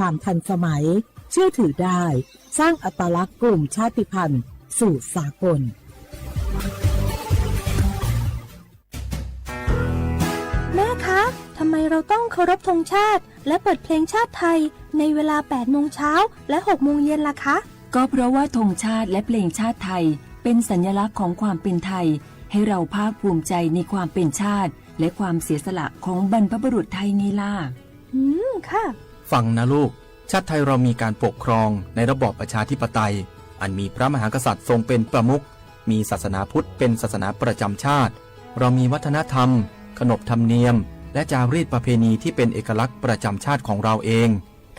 ความทันสมัย เชื่อถือได้ สร้างอัตลักษณ์กลุ่มชาติพันธุ์สู่สากล แม่คะ ทำไมเราต้องเคารพธงชาติและเปิดเพลงชาติไทยในเวลาแปดโมงเช้าและหกโมงเย็นล่ะคะ ก็เพราะว่าธงชาติและเพลงชาติไทยเป็นสัญลักษณ์ของความเป็นไทย ให้เราภาคภูมิใจในความเป็นชาติและความเสียสละของบรรพบุรุษไทยไงล่ะ อืม ค่ะ ฟังนะลูก ชาติไทยเรามีการปกครองในระบอบประชาธิปไตย อันมีพระมหากษัตริย์ทรงเป็นประมุข มีศาสนาพุทธเป็นศาสนาประจำชาติ เรามีวัฒนธรรม ขนบธรรมเนียม และจารีตประเพณีที่เป็นเอกลักษณ์ประจำชาติของเราเอง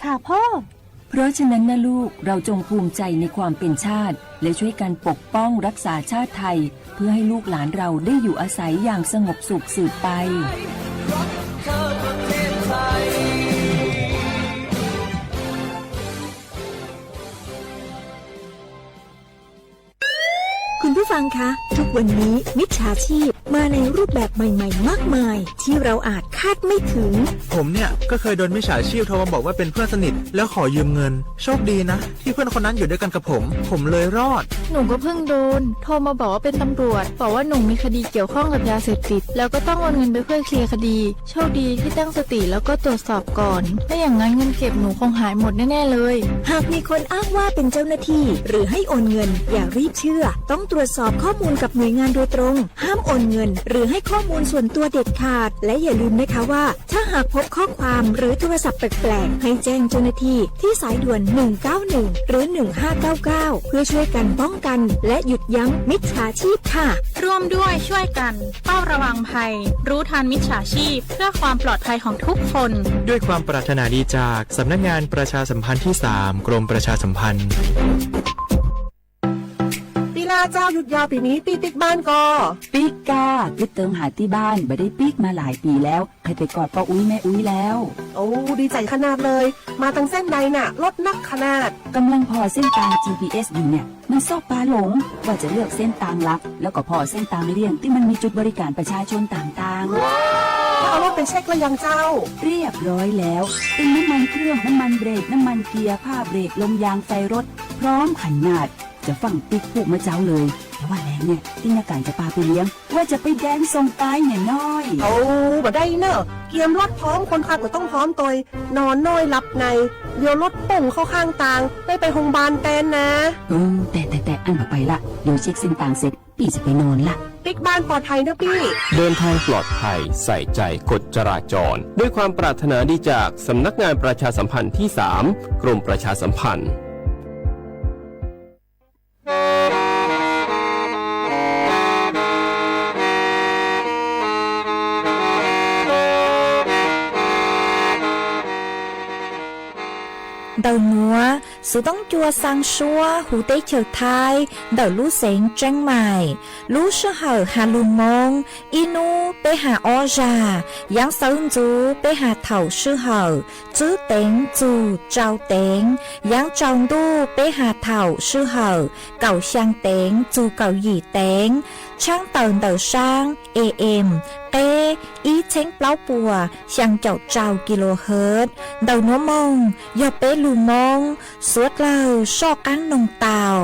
ค่ะพ่อ เพราะฉะนั้นนะลูก เราจงภูมิใจในความเป็นชาติ และช่วยกันปกป้องรักษาชาติไทย เพื่อให้ลูกหลานเราได้อยู่อาศัยอย่างสงบสุขสืบไป คุณผู้ฟังคะ ทุกวันนี้มิจฉาชีพมาในรูปแบบใหม่ๆ มากมาย ที่เราอาจคาดไม่ถึง ผมเนี่ยก็เคยโดนมิจฉาชีพโทรมาบอกว่าเป็นเพื่อนสนิทแล้วขอยืมเงิน โชคดีนะที่เพื่อนคนนั้นอยู่ด้วยกันกับผม ผมเลยรอด หนูก็เพิ่งโดน โทรมาบอกว่าเป็นตำรวจ บอกว่าหนูมีคดีเกี่ยวข้องกับยาเสพติด แล้วก็ต้องโอนเงินไปเพื่อเคลียร์คดี โชคดีที่ตั้งสติแล้วก็ตรวจสอบก่อน ไม่อย่างนั้นเงินเก็บหนูคงหายหมดแน่ๆเลย หากมีคนอ้างว่าเป็นเจ้าหน้าที่ หรือให้โอนเงิน อย่ารีบเชื่อ ต้องตรวจสอบข้อมูลกับหน่วยงานโดยตรง ห้ามโอนเงิน หรือให้ข้อมูลส่วนตัวเด็ดขาด และอย่าลืมนะคะว่า ถ้าหากพบข้อความหรือโทรศัพท์แปลกๆ ให้แจ้งเจ้าหน้าที่ที่สายด่วน หนึ่งเก้าหนึ่ง หรือ หนึ่งห้าเก้าเก้า เพื่อช่วยกันป้องกัน และหยุดยั้งมิจฉาชีพค่ะ ร่วมด้วยช่วยกันเฝ้าระวังภัย รู้ทันมิจฉาชีพ เพื่อความปลอดภัยของทุกคน ด้วยความปรารถนาดีจากสำนักงานประชาสัมพันธ์ที่สาม กรมประชาสัมพันธ์ ปีหน้าเจ้าหยุดยาวปีนี้ตี้ปิ๊กบ้านก่อ ปิ๊กกา ปิ๊กเติมหาตี้บ้าน บ่ได้ปิ๊กมาหลายปีแล้ว ใครไปกอดป้าอุ๊ยแม่อุ๊ยแล้ว โอ้ ดีใจขนาดเลย มาทางเส้นใดน่ะ รถนักขนาด กำลังผ่อเส้นทาง จีพีเอส อยู่เนี่ย มันซอกปาหลง ว่าจะเลือกเส้นทางลัด แล้วก็ผ่อเส้นทางเลี่ยงที่มันมีจุดบริการประชาชนต่างๆ แล้วเอารถไปเช็คแล้วยังเจ้า เรียบร้อยแล้ว เป็นน้ำมันเครื่อง น้ำมันเบรก น้ำมันเกียร์ ผ้าเบรก ลมยาง ไฟรถ พร้อมขนาด จะฟั่งปิ๊กพูดเมื่อเช้าเลย แต่ว่าแลงเนี่ย ตี้นักข่าวจะปาไปเลี้ยง ว่าจะไปแดนส่งปายเนี่ยน้อย เอา บ่ได้เนอะ เกียมรถพร้อม คนขับก็ต้องพร้อมตวย นอนน้อยหลับใน เลี้ยวรถป่งเข้าข้างตาง ได้ไปโรงพยาบาลแตนนะ เออ แต่ แต่ แต่ อันบ่ไปละ เดี๋ยวเช็คเส้นทางเสร็จ ปี้จะไปนอนละ ปิ๊กบ้านปลอดภัยนะปี้ เดินทางปลอดภัย ใส่ใจกฎจราจร ด้วยความปรารถนาดีจากสำนักงานประชาสัมพันธ์ที่สาม กรมประชาสัมพันธ์ Ntawm nuav, xuv toob cua xaa suab huv teb chaws Thaib ntawm lub xeev Tseeb Maim. Lub sij hawm has lug Moob, ib nub peb has ob zag, yaav xawv ntxuv peb has thaum sij hawm tswb teev txug tsau teev, yaav tsaus ntuj peb has thaum sij hawm kaum xyaa teev txug kaum yim teev. Tshaab tawm ntawm saab A M, qeb ib txheeb plaub puas xyaa caum rau kilohertz. Ntawm nuav moog yog peb lug Moob, suav dlawg soj qaab noog tau.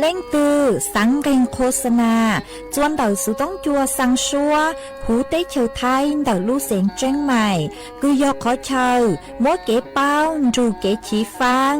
Leej twg xaav nqeeg qhua xa na txua ntawm xuv toob cua xaa suab huv teb chaws Thaib ntawm lub xeev Tseeb Maim, kws yog qhov chaw muab kev paub nrug kev chiv faab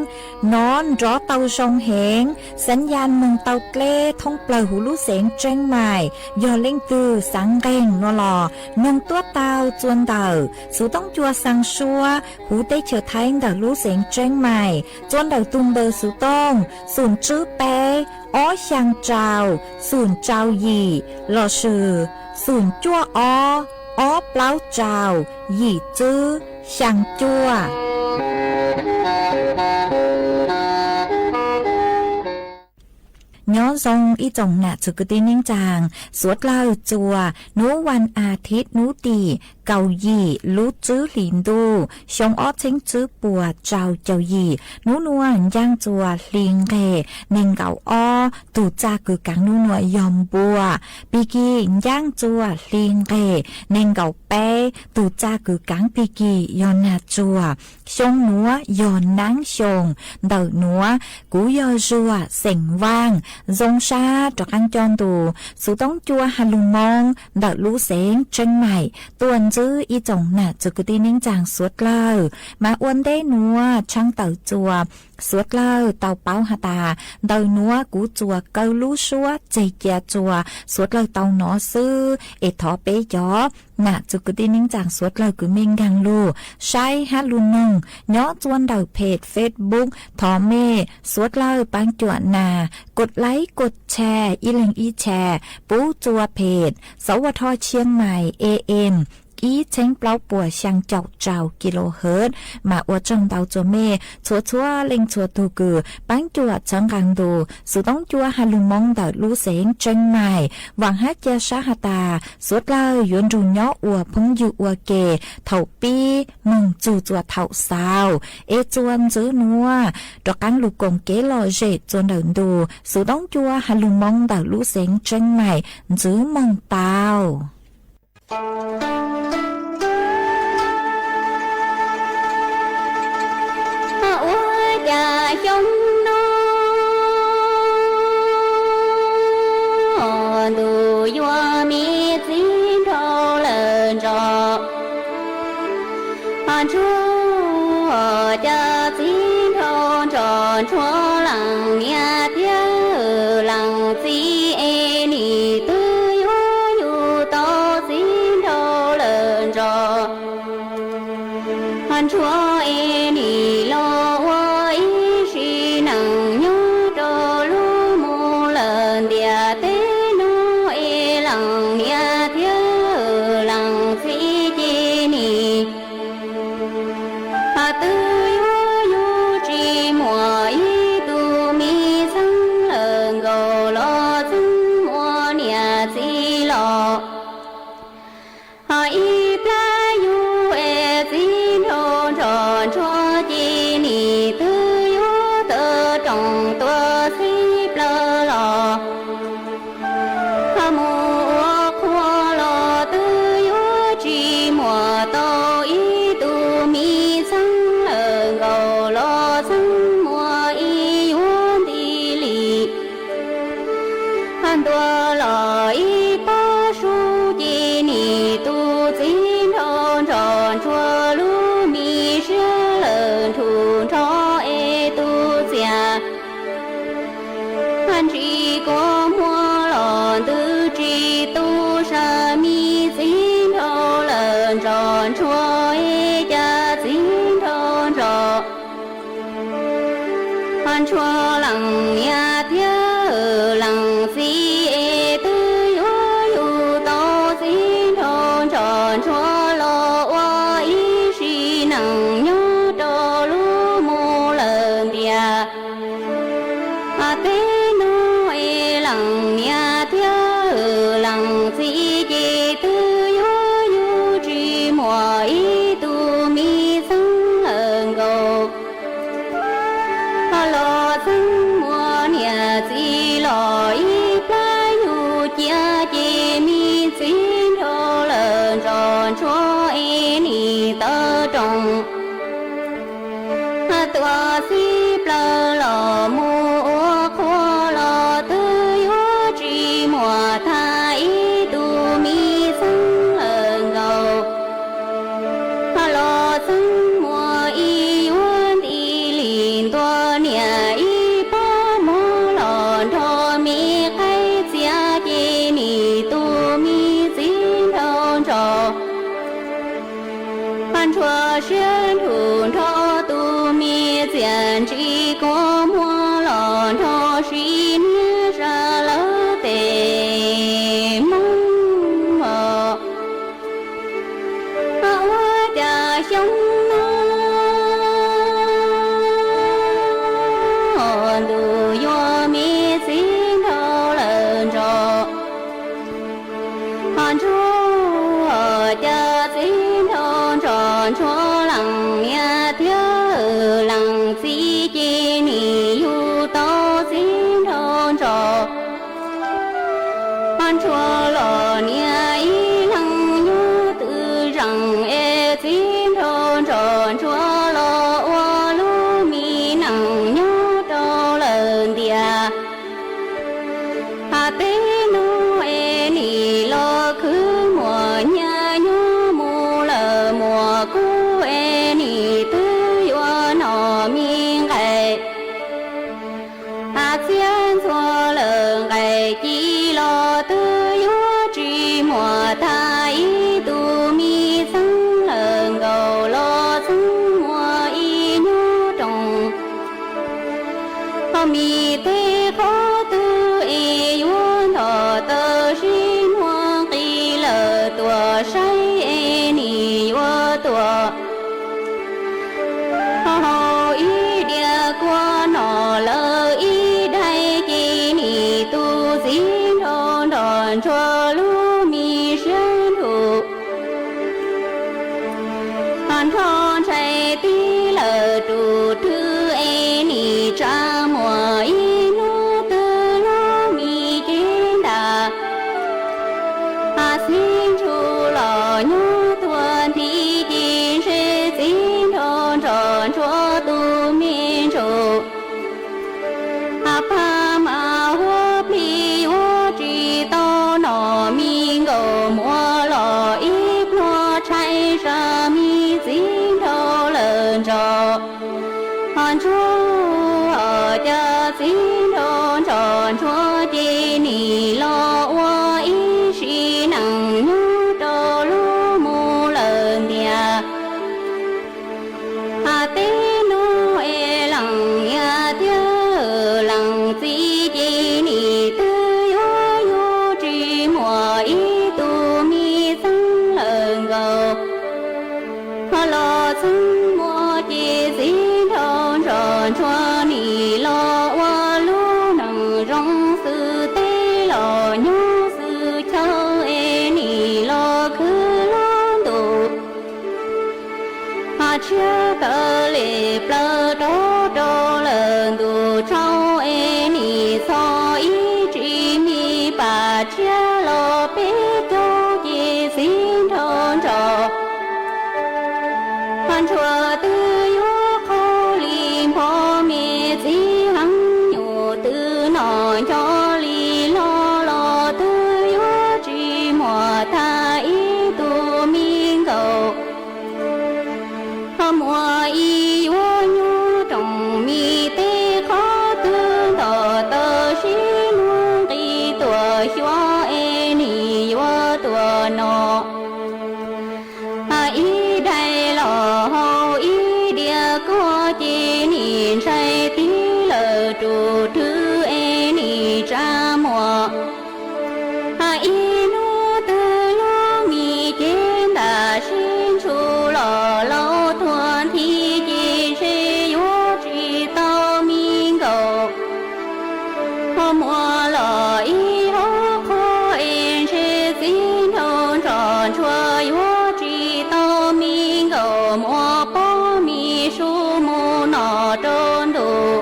nov nrov tau zoo heev, xaav ya moog tau dleb thoob plawg huv lub xeev Tseeb Maim. Yog leej twg xaav nqeeg nuav los noog tuab tau txua ntawm xuv toob cua xaa suab huv teb chaws Thaib ntawm lub xeev Tseeb Maim, txua ntawm tug npawb xuv tooj xoom tswb peb ob xyaa rau xoom rau yim lossis xoom cuaj ob ob plaub rau yim tswb xyaa cuaj. Nyob zoo ib tsoom nam txiv kwv tij neej tsaa, suav dlawg txua nub vas as thiv nub tim kaum yim lub tswb hlis ntuj xyoo ob txheeb tswb puas rau caum yim. Nub nuav ncaaj txuas hli nqeg neeg nkaum ob tug txaj kws kaav nub nuav yog npua, pig kig ncaaj txuas hli nqeg neeg nkaum peb tug txaj kws kaav pig kig yog nag tsuag. Xyoo nuav yog naab xyoo. Ntawm nuav kuv yog Zuag xeem Vaaj, zoo sab rov qaab coj ntu xuv toob cua Has Lug Moob ntawm lub xeev Tseeb Maim tuaj ntsib ib tsoom nam txwv kwv tij neej tsaa suav dlawg. Mas ua ntej nuav tshaaj tawm txuas suav dlawg tau paub has tas ntawm nuav kuv txuas kaw lub suab tseg cia txuas suav dlawg tau nov xwb, es thov peb cov nam txwv kwv tij neej tsaa suav dlawg kws mej nkaag lug saib hab lug noog nyob txua ntawm peg Facebook, thov mej suav dlawg paab cuam nas kod like kod share ib leeg ib share pub txua peg Sov Ua Tho Tshiab Mais A M ib txheeb plaub puas xyaa caum rau kilohertz. Mas ua tsaug ntau txua mej txhua txhua leej txhua tug kws paab cuam txhawb nqaa ntu xuv toob cua Has Lug Moob ntawm lub xeev Tseeb Maim. Vaam hab ca sab has tas suav dlawg yuav nrug nyob ua phooj ywg ua ke thaum pib moog txug txua thaum xaus, es txua ntxiv nuav rov qaab lug koom kev lom zem txua ntawm ntu xuv toob cua Has Lug Moob ntawm lub xeev Tseeb Maim. Ntxiv moog tau. Ua cas xyoo no ntuj yuav me txiv nraug lawm nrog ntsuag, cas txiv nraug nrog ntsuag leej niam thiab leej txiv es nim twb yuav yug tau txiv nraug lawm nrog ntsuag es nim los ua ib sim neej nyob rau lub mus lawm ntiaj teb no es leej niam thiab leej txiv ces nim twb yuav yug tsis muaj ib tug me txheeb lawm nkaus los txheeb muaj niam txiv los. Ib plab yug es txiv nraug nrog ntsuag ces nim twb yuav tawm rooj tuaj xib plawg los mus ua qhua los twb yuav tsis muaj tau ib tug me txheeb lawm nkaus los txheeb muaj ib yuav nti li ntua los ib pob su ces nim tus txiv nraug nrog ntsuag lub me siab lawm nrug nrho es tus txiv ntsis kua muag los ntws tsis tu sab me txiv nraug lawm nrog ntsuag es cas txiv nraug nrog ntsuag leej niam thiab leej txiv es twb yuav yug tau txiv nraug nrog ntsuag los ua ib sim neej nyob rau lub mus lawm ntiaj teb no es leej niam thiab leej txiv ces twb yuav yug tsis muaj ib tug me txheeb lawm nkaus los txheeb muaj niam txiv los ib plab yug cia ces me txiv nraug lawm nrog ntsuag es nim tawm rooj tuaj xib plawg los mus ua qhua Ntsuag los niam ib leeg nyob twj zeem es txiv nraug nrog ntsuag los ua lub me neej nyob rau lawm ntiag. Has teb no es nim los khwv muaj nyiaj nyob mus lawm muaj kub es nim twb yuav noj me nqaij. Has txiav ntxuag lawm nqaij ci los twb yuav tsis muaj tag ib tug me txheeb lawm nkaus los txheeb muaj ib nyuag rooj. Ho me teb qhov twg es yuav ntog tawm sib nuag nqis lawm tuaj saib es nim yuav tuaj. Ho haus ib diav kua no lawm ib daim ces nim tus txiv nraug nrog ntsuag lub me siab nrug. Ho nrho ntshai tib lawm tus rwg es nim tsa muaj ib hnub twg lub me cev ntam. Has txiv ntsuag los nyob tuaj nti ces ntshe txiv nraug nrog ntsuag tus me ntsuag. Has pab mas huab plig yuav tsis tau noj me nkaus muaj los ib pluag tshais zaj me txiv nraug lawm nrog. Ho ntsuag cas txiv nraug nrog ntsuag ces nim los ua ib sim neej nyob rau lub mus lawm ntiag. Has teb no es leej niam thiab leej txiv ces nim twb yuav yug tsis muaj ib tug me txheeb lawm nkaus. Ho los txheeb muaj ces txiv nraug nrog ntsuag nim los ua lub neej zoo xwb teb los nyob xwb chaw es nim los khwv lub ntuj. Ho tshiab kawg li plaws rov rau lawm ntuj tsaus es nim txog ib tsis me pam tshiab los peb caug ces txiv nraug nrog. Ho ntsuag twb yuav qhov li npho me txiv heev nyuj twb noj nco li loj los twb yuav tsis muaj tag ib tug me nkaus. Ho muaj ib yuav nyuag rooj me teb qhov twg ntog tawm sib nuag nqis tuaj xyuas es nim yuav tuaj noj. Ib daim los haus ib diav kua ces nim ntshai tib lawm tus rwg es nim tsa muaj. Ib hnub twg lub me cev ntam sib ntshua los laus tuag nthi ces ntshe yuav tsis tau me nkaus. Ho muaj los ib hauv qhua es ntshe txiv nraug nrog ntsuag yuav tsis tau me nkaus muaj pob me su mus noj rau ntuj.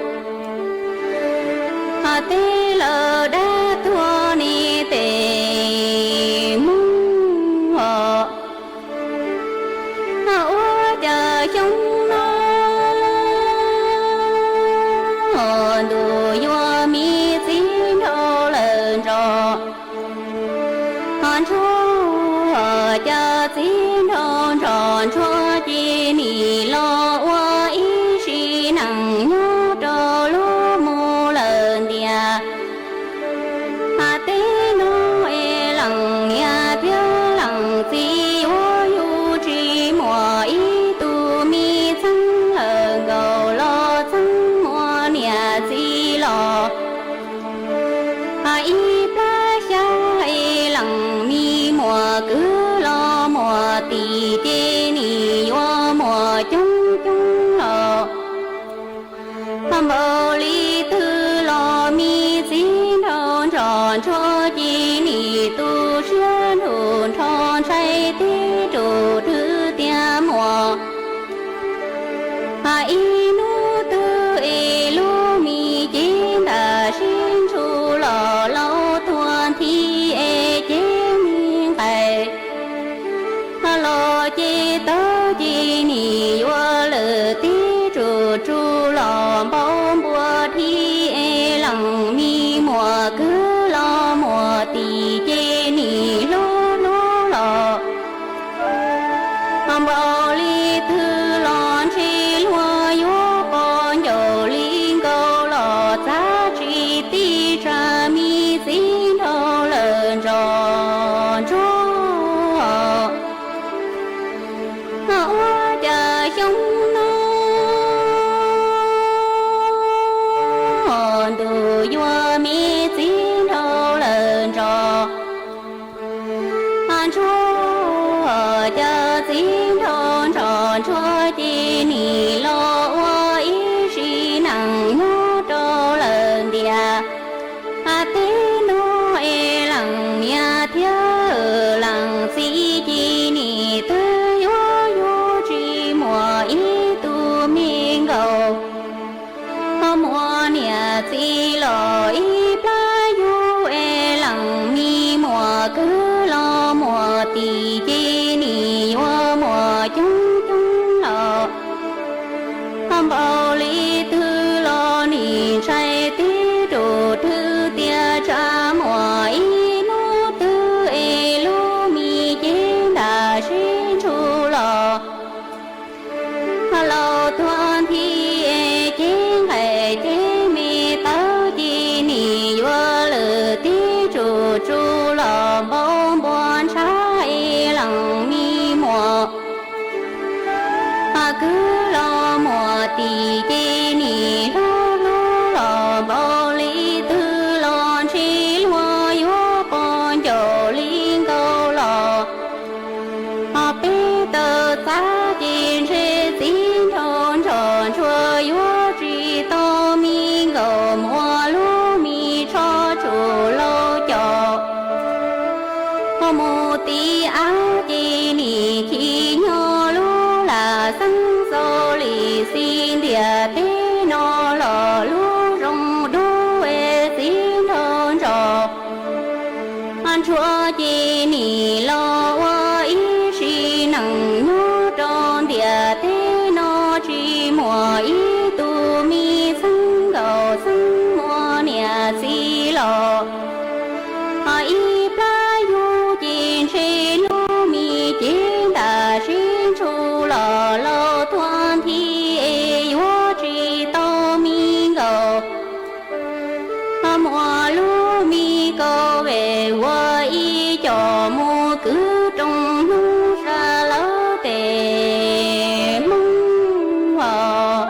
Has teb lawm dab tuag nim tes mus ua cas xyoo no ntuj yuav me txiv nraug lawm nrog. Ho ntsuag cas txiv nraug nrog ntsuag ces nim los ua ib sim neej nyob rau lub mus lawm ntiag. Has teb no es leej niam thiab leej txiv yuav yug tsis muaj ib tug me txheeb lawm nkaus los txheeb muaj niam txiv los. Ib plab xya es leej me muaj kwv los muaj tij ces nim yuav muaj coob coob los. Npaum li twg los me txiv nraug nrog ntsuag ces nim tu siab nrug nrho ntshai tib tug rwg tiag muaj. Ib hnub twg es lub me cev ntam sib ntshua los laus tuag nthi es Leej me muam kwv los muam tim ces nim hlub hlub los, npaum li twg los ntshe luag yuav pom ncauj li nkaus los txav tsis tib tsa me txiv nraug lawm nrog ntsuag. Ua cas xyoo no ntuj yuav me txiv nraug lawm nrog ntsuag, cas txiv nraug nrog ntsuag ces nim los ua ib sim neej nyob rau lawm ntiaj teb no es leej niam thiab leej txiv ces nim twb yuav yug tsis muaj ib tug me nkaus. Muaj niam txiv los ib plab yug es leej me muam kwv los muam tim ces nim yuav muaj coob coob los. Npaum li twg los nim ntshai tib tug rwg tias tsam muaj ib hnub twg es lub me cev ntam sib ntshua los, laus tuag nthi es cev nqaim cev me tawv ces nim yuav lwm tib tug tsuj los npau npua ntshav es leej me muam kwv los muam tim ces nim hlub hlub los npaum li twg los ntshe luag yuav pom ncauj li nkaus los. Peb tawm txav ces ntshe txiv nraug nrog ntsuag yuav tsis tau me nkaus muaj lub me tsho tsuj laus coj mus tiv av ces nim chim nyob lub lam xeeb xaus li xij ntiaj teb no los lub zoo dub es txiv nraug nrog ntsuag ces nim los ua ib sim neej nyob rau ntiaj teb no tsis muaj ib tug me xeeb nkaus xeeb muaj niam txiv los. Ib plab yug ces ntshe lub me cev ntam sib ntshua los laus tuag nthi es yuav tsis tau me nkaus muaj lub me kaum vej ua ib co mus kwv rooj hnub sab lawv tej Hmoob os.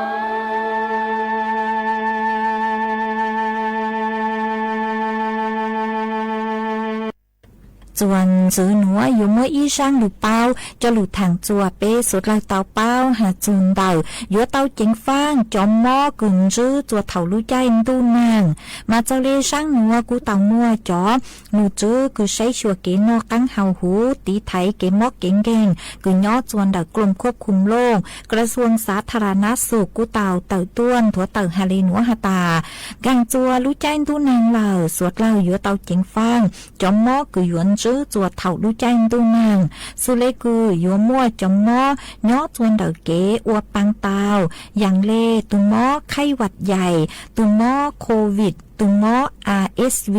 Txuas ntxiv nuav yuav muab ib zaaj lug paub coj lug thaam txuas peb suav dlawg tau paub has txug ntawm yuav tau ceev faaj cov mob kws ntswb txuas thaum lub caij ntuj nag. Mas txog le zaaj nuav kuj tau muaj cov lug tswv kws saib xyuas kev noj qaab haus huv, tiv thaiv kev mob kev nkeeg kws nyob txuas ntawm กรมควบคุมโรค กระทรวงสาธารณสุข kuj tau tawm tuaj nthuav tawm has le nuav has tas, nkaag txuas lub caij ntuj nag lawm, suav dlawg yuav tau ceev faaj cov mob kws yuav ntswb txuas thaum lub caij ntuj nag, xws le kws yuav muaj cov mob nyob txuas ntawm kev ua paa tau, yaam le tug mob khaij vaj yais, tug mob COVID, tug mob RSV,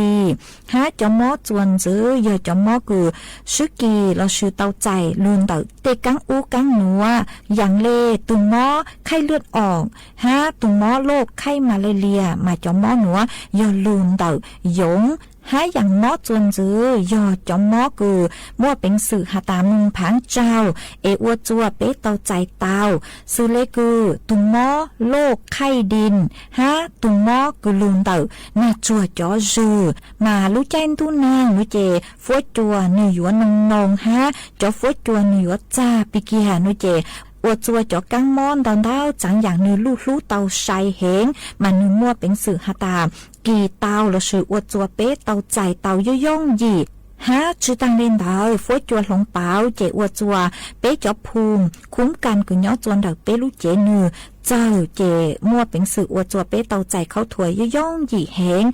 hab cov mob txuas ntxiv yog cov mob kws swb kis lossis tau txais lug ntawm tej kaab ub kaab nuav, yaam le tug mob khaij luaj om hab tug mob loj khaij malaria, mas cov mob nuav yog lug ntawm yoov, hab yaam mob txuas ntxiv yog cov mob kws muaj peev xwm has tas moog phaav tsaug es ua txuas peb tau txais tau, xws le kws tug mob loj khaij dij hab tug mob kws lug ntawm naag tsuag cov zwg. Mas lub caij ntuj nag nuav ces fuab cua nwg yuav noo noo hab cov fuab cua nwg yuav txag pig kiag nuav ces ua txuas cov kaab mob ntau ntau txaav yaam nwg luj hlub tau sai heev, mas nwg muaj peev xwm has tas kis tau lossis ua txuas peb tau txais tau yooj yooj yim. Hab tsi taag le ntawd fuab cua hloov pauv ces ua txuas peb cov phum khuv kas kws nyob txuas ntawm peb lub cev nwg txawg ces muaj peev xwm ua txuas peb tau txais khaub thuas yooj yooj yim heev.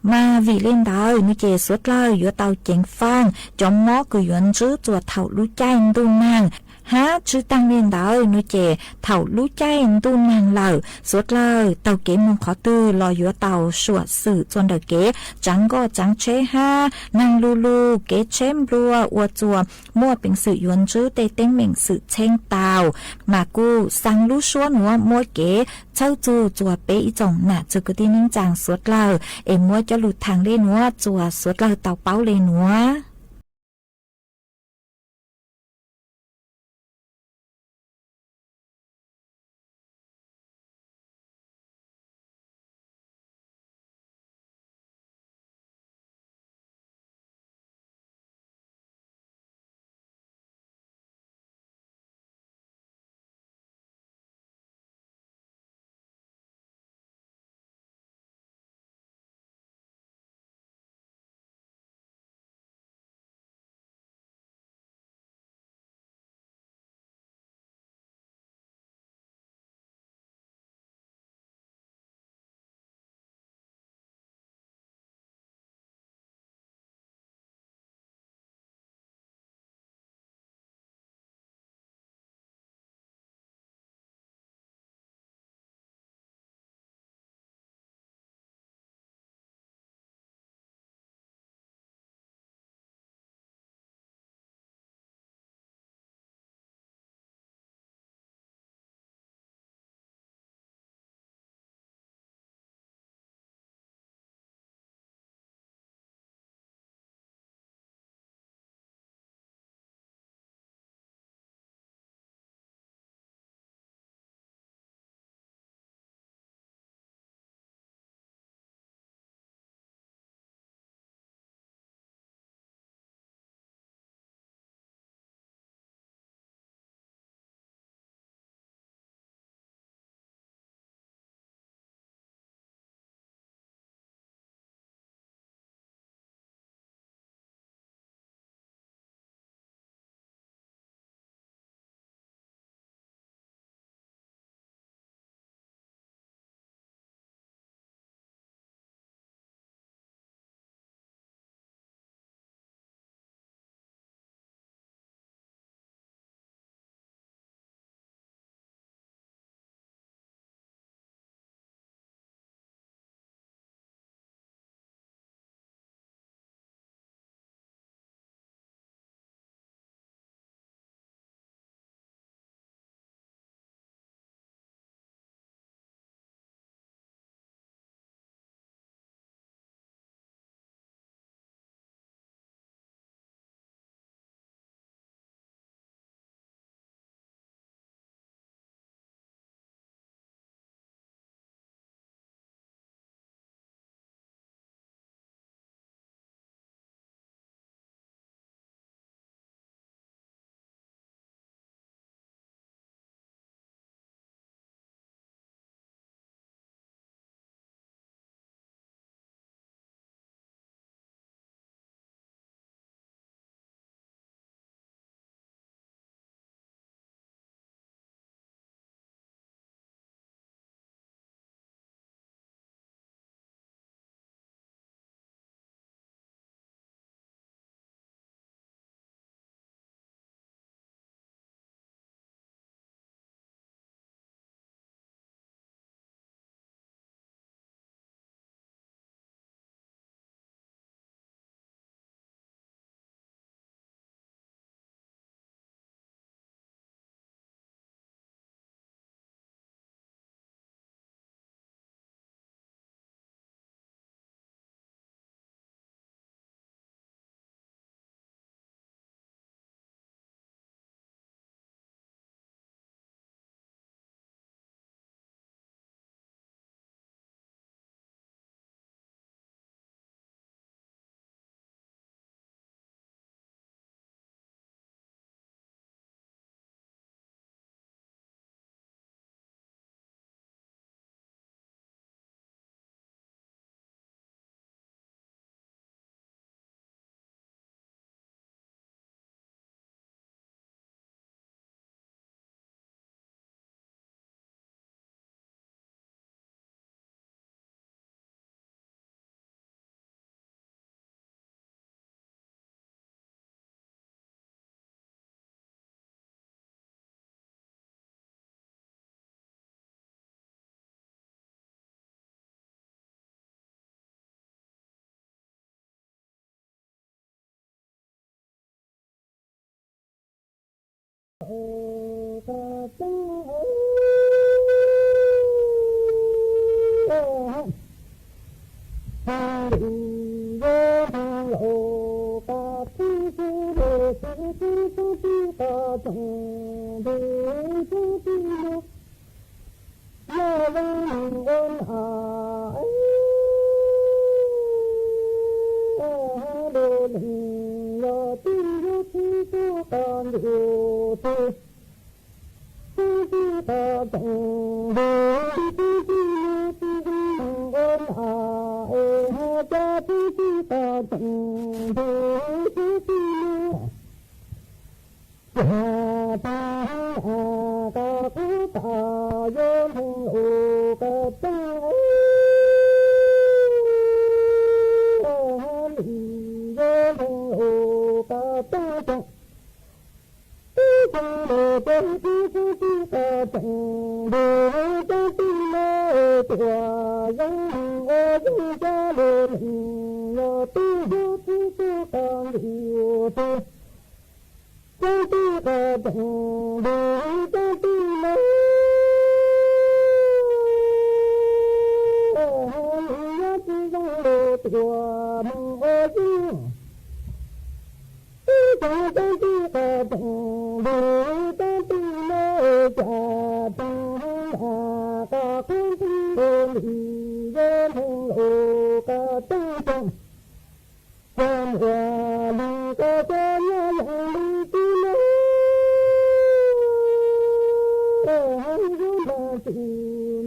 Mas vim le ntawd nuav ces suav dlawg yuav tau ceev faaj cov mob kws yuav ntswb txuas thaum lub caij ntuj nag, Hab tsi taag le ntawd nuav ces thaum lub caij ntuj naag lawm, suav dlawg taug kev moog qhov twg los yuav tau suam xwm txuas ntawm kev tsaav nkoj tsaav tsheb hab naag lu lug kev tsheb nplua ua txuas muaj peev xwm yuav ntsib tej teeb meem xwm txheej tau. Mas kuj xaa lub suab nuav muab kev txhawb txug txuas peb ib tsoom nam txwv kwv tij neej tsaa suav dlawg es muab cov lug thaam le nuav txuas suav dlawg tau paub le nuav. Lis yog ntoo los koj tub xwb los tub tub tub tub koj tseem ntuj tub tub los yog leej ua nam los leej yog tub yog tub tub koj ntuj tub tub tub koj tseem ntuj tub tub los tub tub ua nam es hos cov tub tub koj tseem ntuj tub tub los Yog tag koj qub tod yuav nthee lus koj txeeg, lis yuav nthee lus koj txeeg tseem, tub tseeg los tub tub tub tub koj tseem, ntuj tub tub los tuam yeej ua yeej coj los lis yog tub yog tub tub koj ntuj tub Cov tij koj tseem ntuj cov tij no, nyob tsis zoo los tuaj mus ua yeej. Ib cov cov tij koj tseem ntuj cov tij no, cas tseem yam koj qhov ntxwg ntuj lim yog ntuj los koj tseem tseem. Cov muaj lus koj xav nyob yeej li tib no, hos yus npaj txwm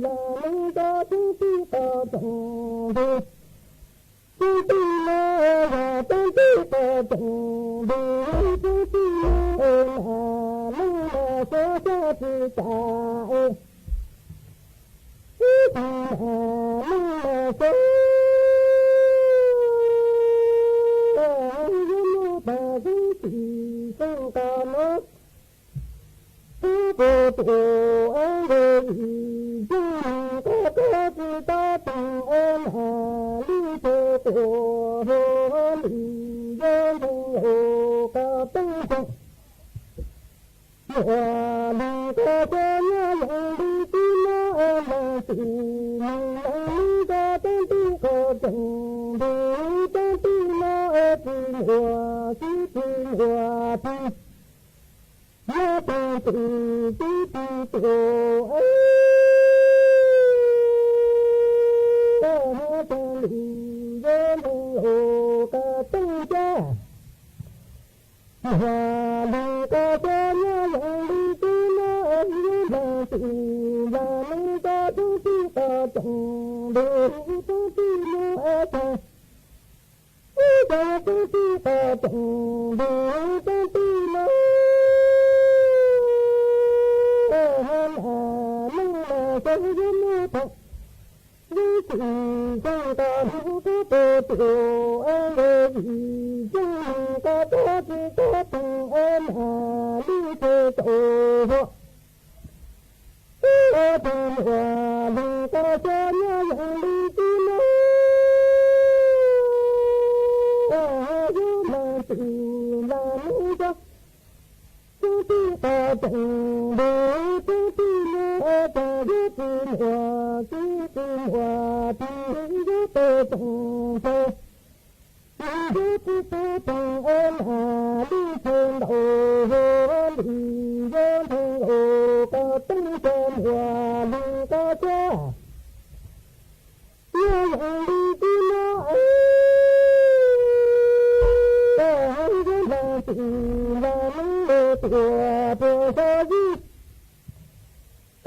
los nws cov tub tij koj tseem ntuj. Tub tij no yog cov tij koj tseem ntuj, tub tij no na, neeg mas xyov xyov tsis tas es ib tug na, neeg mas xyov yuav muaj tag xyoo tsis xyoo koj no, kuv puas tuaj es nqe yim yog koj koj tsis tau tag es na, lub tsheb tuaj hlo lim yog ntuj los koj teeb tseem. Muaj lus koj xav nyob yeej li tib no, leej twg mus leej li koj teeb tij koj tseem ntuj teeb tij no, tsis muaj sib tsis muaj plig, nyob tag txwm tib tug tuaj es hos tag lim yog ntuj los koj teeb tseem. Muaj lus koj xav nyob yeej li tib no, yog leej twg los nws cov tub tij koj tseem ntuj tub tij no es tag, ib cov tub tij koj tseem ntuj tub tij no, hos na, neeg mas xyov yuav muaj tag xyoo tsis xyoo koj hnub kuv puas tuaj es nqe yim yog koj koj tsis tau tag es na, lub tsheb tuaj hlo. Ib tug muaj lus koj xav nyob yeej li tib no, hos yog leej twg los nws cov tub tij koj tseem ntuj tub tij no, cas yuav tsis muaj sib tsis muaj plig, yuav tau tseem tau, yuav tsis tau tag es na, lub tsheb ntau hlo lim yog ntuj los koj teeb tseem. Muaj lus koj xav nyob yeej li tib no, hos yog leej twg los nws los tuaj puag tso yib.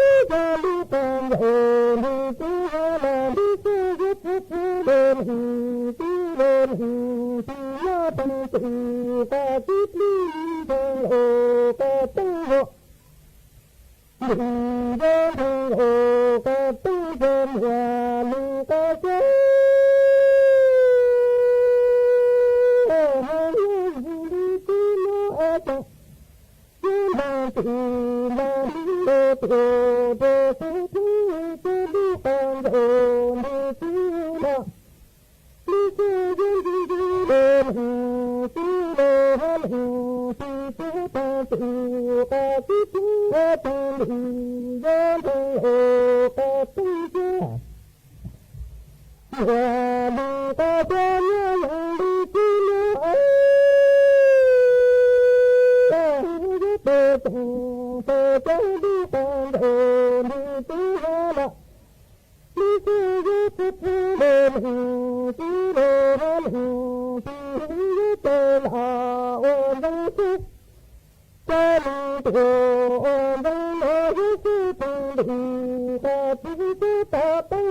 Ib cov lub qab ncaug ntuj tsis hos los lub tsheb yuav txhob txhob los nws tsis los nws tsis nyob tag txwm koj tib plig ntuj los koj teeb los. Lim yog ntuj los koj teeb tseem. Muaj lus koj xav nyob yeej li tib no, cas yuav npaj txwm los nws los tuaj puag tso yib, cov lub qab ncaug ntuj tsis hos los lub tsheb yuav ntuj ntuj los nws tsis los hos nws tsis txhob tag txwm koj li, yog nrog los qab teb ntsa, muaj li qab teb nyob zoo li tib neeg. Yog tes toom tes cov lub qab ncaug li tib neeg los, lub xub yuav txhob txhob le leej tib le leej tib, yog tes los ua ntxoov xwb. Cov neeg tuaj ua ntxoov no yog xwb tus ntim qab teb xwb tau tau.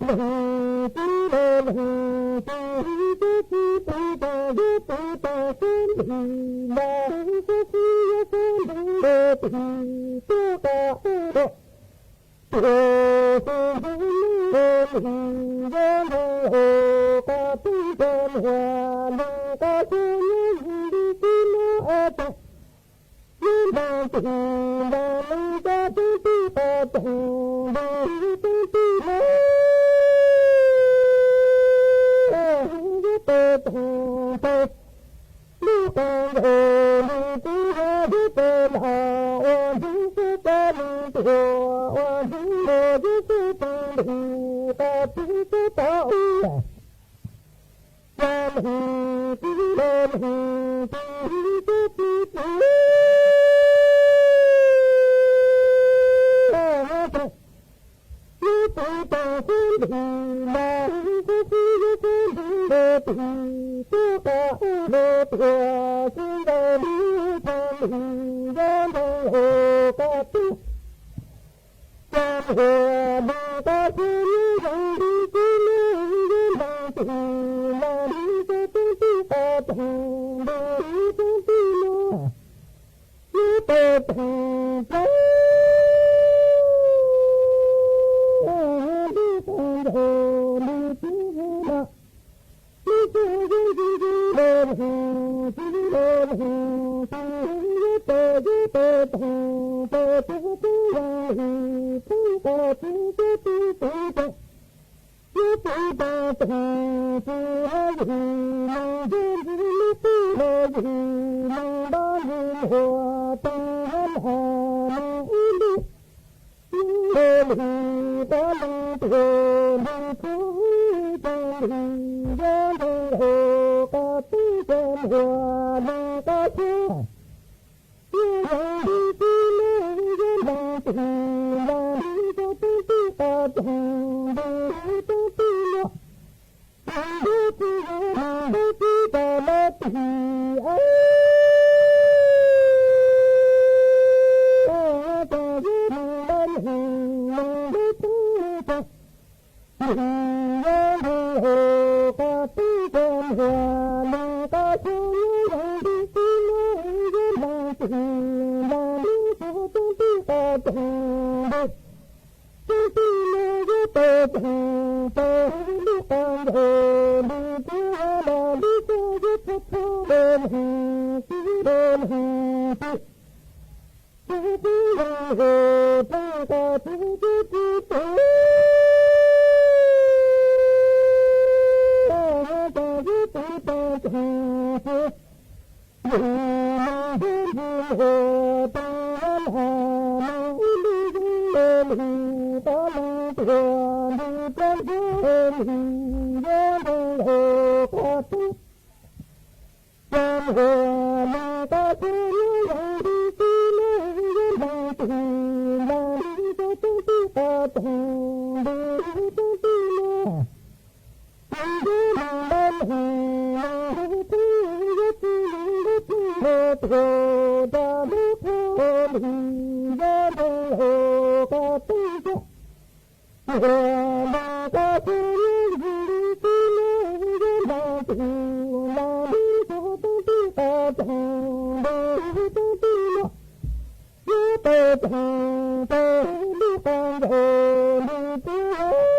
Leej twg los leej twg, tus twg tus twg yog tus tus xub ntim los xub xub yog xub ntim los tim tuaj qab ua dua. Tus xub ntim los lim yog nrog los qab teb ntsa, muaj li qab teb nyob zoo li tib neeg. Yog nrog tim nrog neeg cov tub tib qab toom nti tub tib neeg. Yog tes toom tes lub qab ncaug li tib neeg, yog tes los ua ntxoov xwb cov neeg tuaj ua ntxoov los yog xwb tus ntim qab teb xwb tau ua. Cov neeg tib le neeg tib, cov tib tib, yog tus tus xub ntim los xub xub yog xub ntim los tim tuaj qab ua dua, xub ncaug li txog ntim yog nrog los qab teb. Cov muaj li qab teb nyob zoo li tib neeg, yog nrog tim los li cov tub tib qab toom nti tub tib neeg. Yog tes toom tes lub qab ncaug li tib neeg los, lub xub yuav ntxi ntxi le leej ntxi le leej ntxi, yog tes yog tes toom tes cov tib zoo li tib qab tib cov tib tib tes. Yog tib qab toom tib los yim neeg yog ntxi lub xub los yim neeg npab li muaj tes hab los neeg ib li. Li li qab leej tuaj li txhua ib tug li, yog nrog los qab teb cov muaj li qab teb. Yog zoo li tib neeg yog nrog tim los li cov tub tib qab toom nti tub tib neeg. Yog nrog tib yog nrog tib rau los tim a, cov yog nrog los nrog tib rau. Li yog nrog los qab teb cov muaj li qab teb, yog zoo li tib neeg yog nrog tim los li cov tub tib qab toom nti tub tib neeg, yog tes toom tes lub qab ncaug li tib neeg los li cov yog txhob txhob le leej tib le leej tib. Tus tib zoo li tib qab teb cov tib tib, yog cov yog tib rau cov tib. Yim neeg yog ntxi muaj tes hab los neeg ib li, zoo le li qab leej tuaj li peb ntxhab li, yog nrog los qab teb. Cov muaj li qab teb nyob zoo li tib neeg, yog nrog tim los li cov tub tib qab toom nti tub tib neeg. Yog nrog los neeg los tib, yog tsis neeg los tsis los tuaj rau lub qhov li, yog nrog los qab teb cov muaj li qab teb, yog zoo li tib neeg yog nrog tim los li cov tub tib qab toom nti tub tib neeg. Yog tes toom tes lub qab ncaug li tib neeg,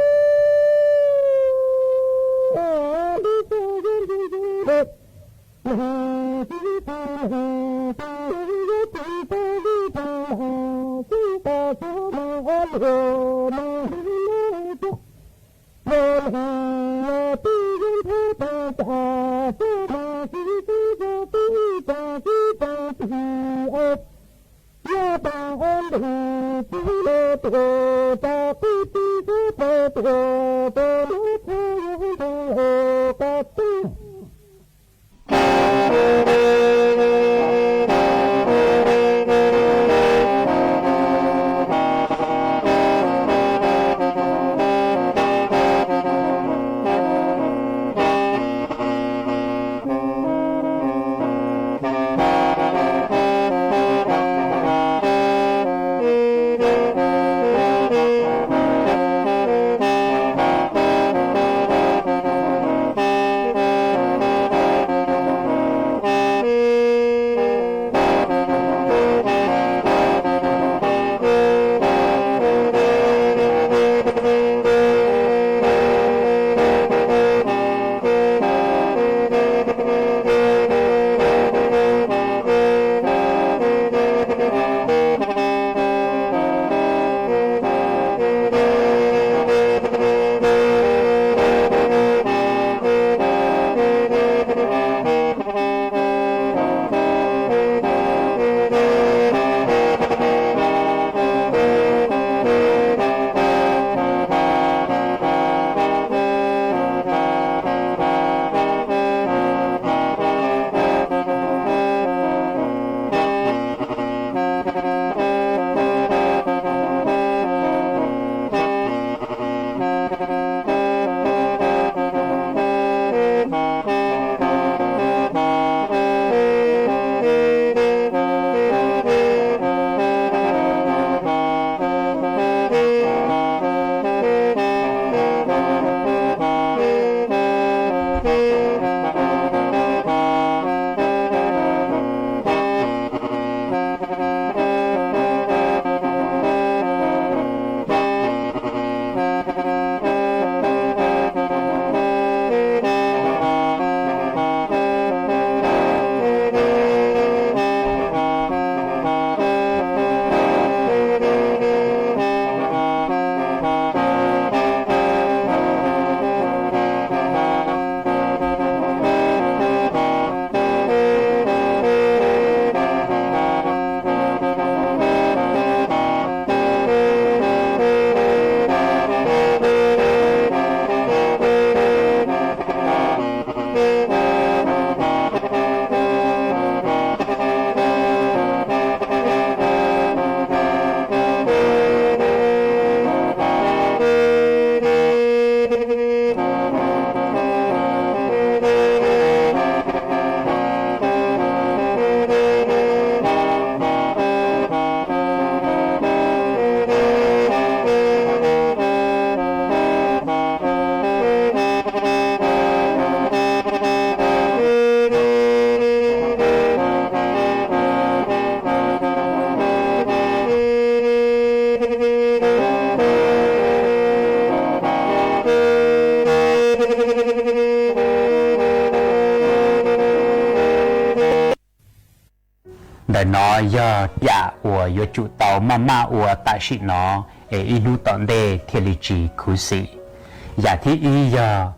li cov yog ntxi ntxi le leej tib tib, leej tib yog tsis tau li tau los tib qab teb los ua luaj neeg li neeg cov. Los leej los tib yog ntxhab tau cas txog los tib tib yog tib Ntawm no yog yam uas yuav tsum tau maj maj ua tam sim no es ib hnub tom ntej thiaj li tsis khuv xim. Yam thib ib yog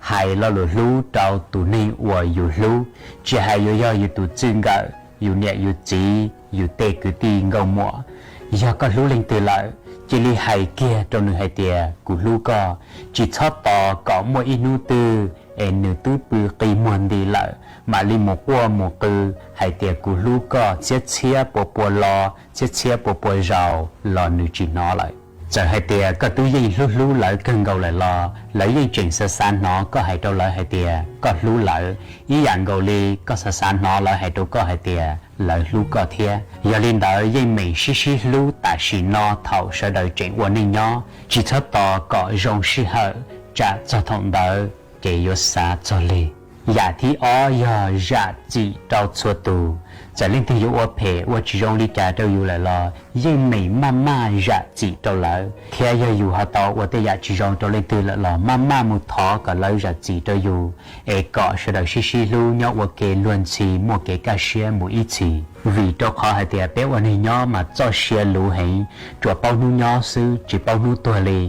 hais lo lus hlub rau tus neeg uas yus hlub, tsis hais yuav yog yus tus txij nkawm, yus niam yus txiv, yus tej kwv tij nkauj muam. Yog koj hlub leej twg lawm, cia li hais kiag rau nws hais tias kuv hlub koj. Tsis txhob tos kom muaj ib hnub twg es nws twb pw qi muag nti lawm mam li mus quaj mus qw hais tias kuv hlub koj txhiab txhiab pua pua lo, txhiab txhiab pua pua zaus los nws tsis hnov lawm. Txawm hais tias koj twb yeej hlub hlub lawv kawg nkaus lawm los lawv yeej tseem xav xav hnov koj hais rau lawv hais tias koj hlub lawv. Ib yam nkaus li koj xav xav hnov lawv hais rau koj hais tias lawv hlub koj thiab. Yog li ntawd yeej meem sib sib hlub tam sim no thaum sawv daws tseem ua neej nyob, tsis txhob tos kom zoo sij hawm, tsam txog thaum ntawd ces yuav xav txog lig. Yam thib ob yog zam txim rau txhua tus. Txawm leej twg yuav ua phem ua tsis zoo li cas rau yus lawm los yeej meem maj maj zam txim rau lawv, thiab yog yus ho tau ua tej yam tsis zoo rau leej twg lawm los maj maj mus thov kom lawv zam txim rau yus, es kom sawv daws sib sib hlub nyob ua ke luag ntxhi muaj kev kaj siab mus ib txhis. Vim rau qhov hais tias peb ua neeg nyob mas txoj sia luv heev, tsuas paub hnub nyob xwb tsis paub hnub tuag li.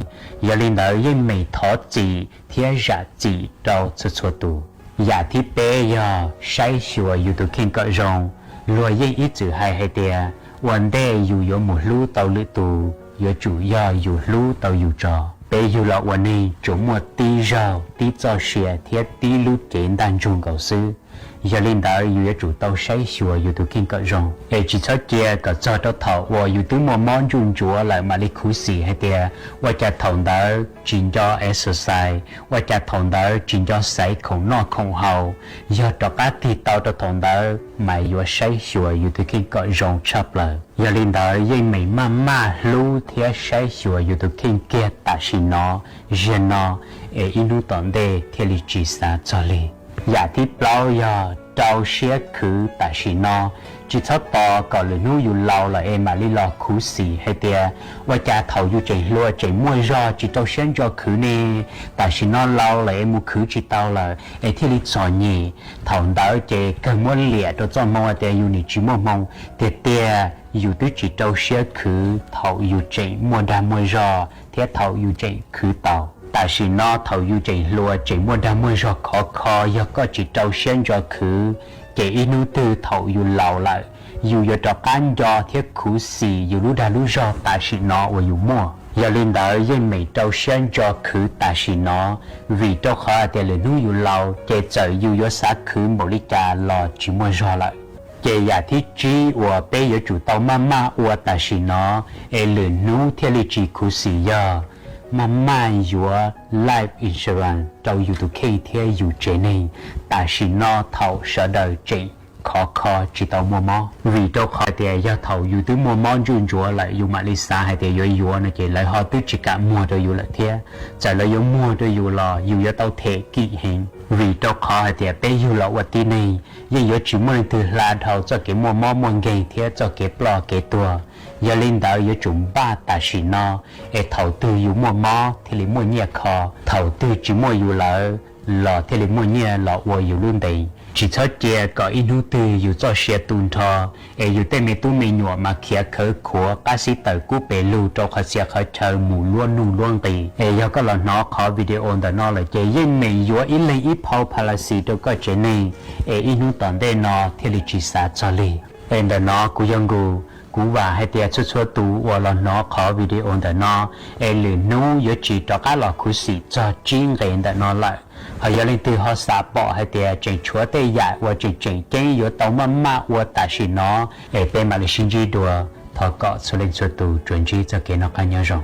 Yog li ntawd yeej meem thov txim thiab zam txim rau txhua txhua tus. Yam thib peb yog saib xyuas yus tus kheej kom zoo. Luag yeej ib txwm hais hais tias Ua ntej yus yuav mus hlub tau lwm tus, yuav tsum yog yus hlub tau yus tso. Peb yug los ua neeg tsuas muaj tib zaug, tib txoj sia thiab tib lub cev ntaj ntsug nkaus xwb. Yog li ntawd yus yuav tsum tau saib xyuas yus tus kheej kom zoo, es tsis txhob cia kom txog rau thaum uas yus twb muaj mob ntsuj ntsuav lawm mam li khuv xim hais tias ua cas thaum ntawd tsis nco exercise, ua cas thaum ntawd tsis nco xaiv khoom noj khoom haus. Yog rov qab tig tau rau thaum ntawd mas yuav saib xyuas yus tus kheej kom zoo tshaj plaws. Yog li ntawd yeej meem maj maj hlub thiab saib xyuas yus tus kheej kiag tam sim no, ziag no, es ib hnub tom ntej thiaj li tsis xav txog li. Yam thib plaub yog rau siab khwv tam sim no. Tsis txhob tos kom lwm hnub yus laus lawm es mam li los khuv xim hais tias ua cas thaum yus tseem hluas tseem muaj zog tsis rau siab ntso khwv ne, tam sim no laus lawm es mus khwv tsis tau lawm es thiaj li txom nyem. Thaum ntawd ces kawg muab liam rau txoj hmoo hais tias yus nim tsis muaj hmoo. Tiag tiag yus twb tsis rau siab khwv thaum yus tseem muaj dag muaj zog thiab thaum yus tseem khwv tau. Tam sim no thaum yus tseem hluas tseem muaj dag muaj zog khov kho, yog koj tsis rau siab ntso khwv, ces ib hnub twg thaum yus laus lawm, yus yuav rov qab nco thiab khuv xim yus lub dag lub zog tam sim no uas yus muaj. Yog li ntawd yeej meem rau siab ntso khwv tam sim no, vim rau qhov hais tias lwm hnub yus laus ces txawm yus yuav xav khwv npaum li cas los tsis muaj zog lawm. Ces yam thib tsib uas peb yuav tsum tau maj maj ua tam sim no, es lwm hnub thiaj li tsis khuv xim yog maj maj yuav life insurance rau yus tus kheej thiab yus tsev neeg tam sim no thaum sawv daws tseem khov kho tsis tau muaj mob. Vim rau qhov tias yog thaum yus twb muaj mob ntsuj ntsuav lawm yus mam li xav hais tias yuav yuav no ces lawv ho twb tsis kam muag rau yus lawm thiab. Txawm lawv yuav muag rau yus los yus yuav tau them kim heev, vim rau qhov hais tias peb yug los ua tib neeg yeej yuav tsis muaj leej twg hla dhau txoj kev muaj mob muaj nkeeg thiab txoj kev ploj kev tuag. Yog li ntawd yuav tsum npaj tam sim no, es thaum twg yus muaj mob thiaj li muaj nyiaj kho, thaum twg tsis muaj yus lawm los thiaj li muaj nyiaj los ua yus lub ntees. Tsis txhob cia kom ib hnub twg yus txoj sia tu nrho, es yus tej me tub me nyuam mas khiav khawv khuav qab xib taws kub pes lug rau qhov txhia qhov chaw mus luab nuj luab nqis. Es yog koj los hnov qhov video ntawm no lawm ces yeej meem yuav ib leeg ib phau policy rau koj tsev neeg, es ib hnub tom ntej no thiaj li tsis xav txog li. Es ntawm no kuv yog Nkus, kuv vam hais tias txhua txhua tus uas los hnov qhov video ntawm no, es lwm hnub yuav tsis rov qab los khuv xim txog tsib nqe ntawm no lawm. Ho yog leej twg ho xav pom hais tias tseem tshuav tej yam uas tseem tseem ceeb yuav tau maj maj ua tam sim no, es peb mam li sib ntsib dua. Thov kom txhua leej txhua tus tsuas ntsib txoj kev noj qab nyob zoo.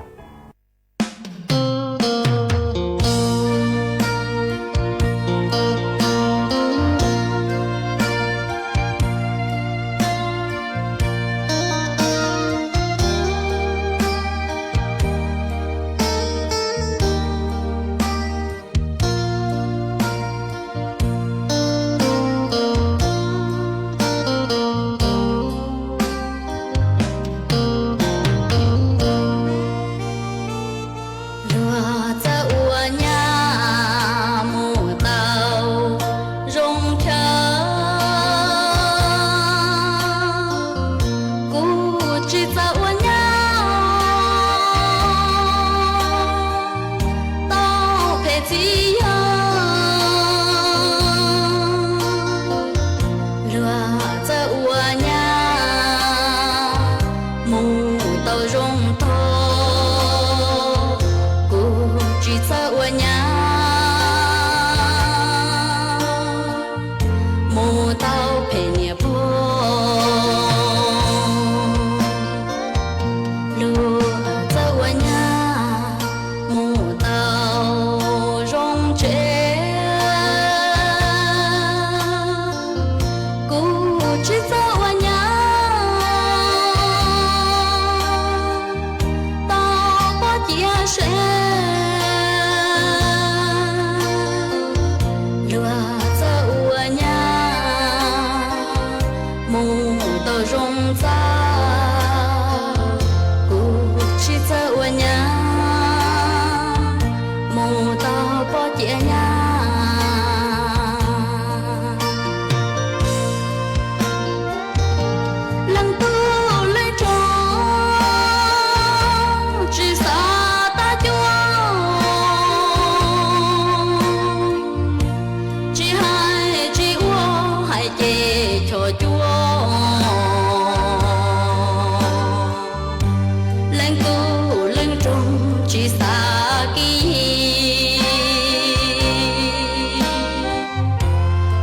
xav kis,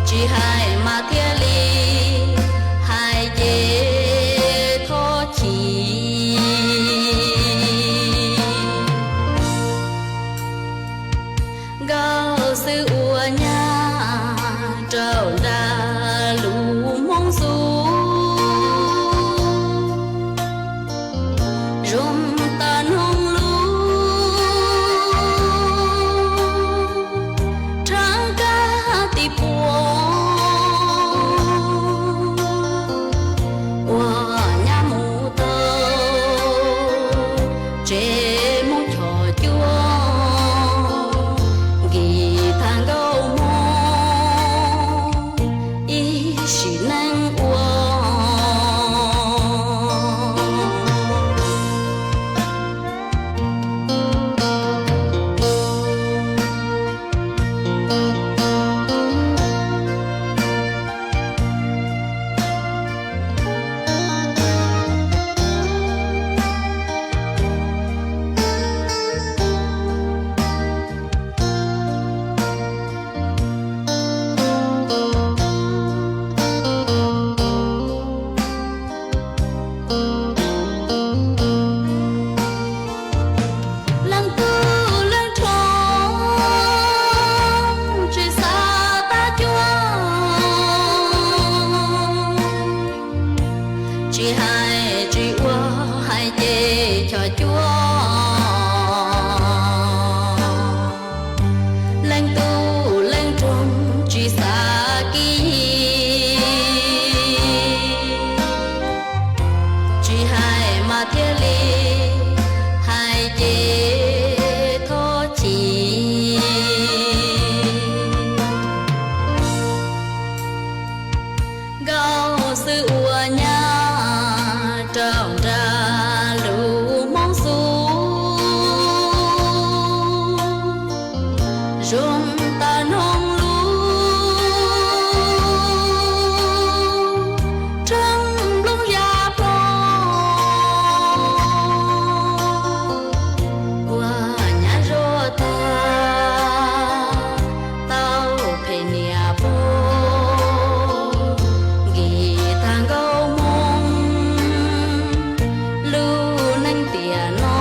tsis hais mas thiaj li hais ces thov chim. Nkauj xwb ua nyab rau nra lub hmoov xub, zoo tau noog lub rhab kab tim puag, ua nyab mus tau tsev mus choj cuab, nkis thaj nkauj hmoov ib sim neej ua. Leej tub leej rhoom tsis xav tab cuab, tsis hais tsis ua hais ces choj cuab. Leej tub leej rhoom tsis xav kis, tsis hais mas thiaj li hais ces thov chim. Nkauj xwb ua nyab rau nra lub hmoov xub, zoo tau noog lub rhab nplooj ya pog, ua nyab zuag tag tau phem niam pog, nkis thaj nkauj hmoov lub neej tiam no.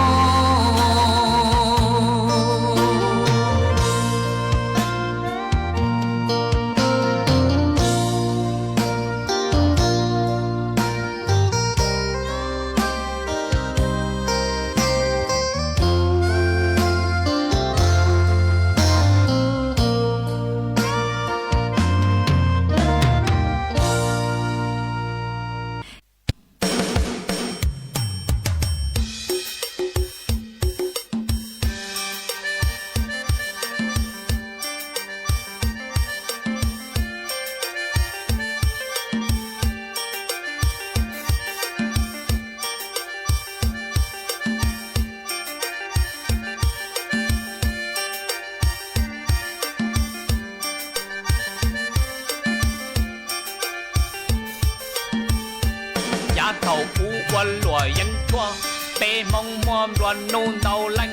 Yav thaum ub ua luam yeeb tshuaj, peb Hmoob muaj nplua nuj ntau leej.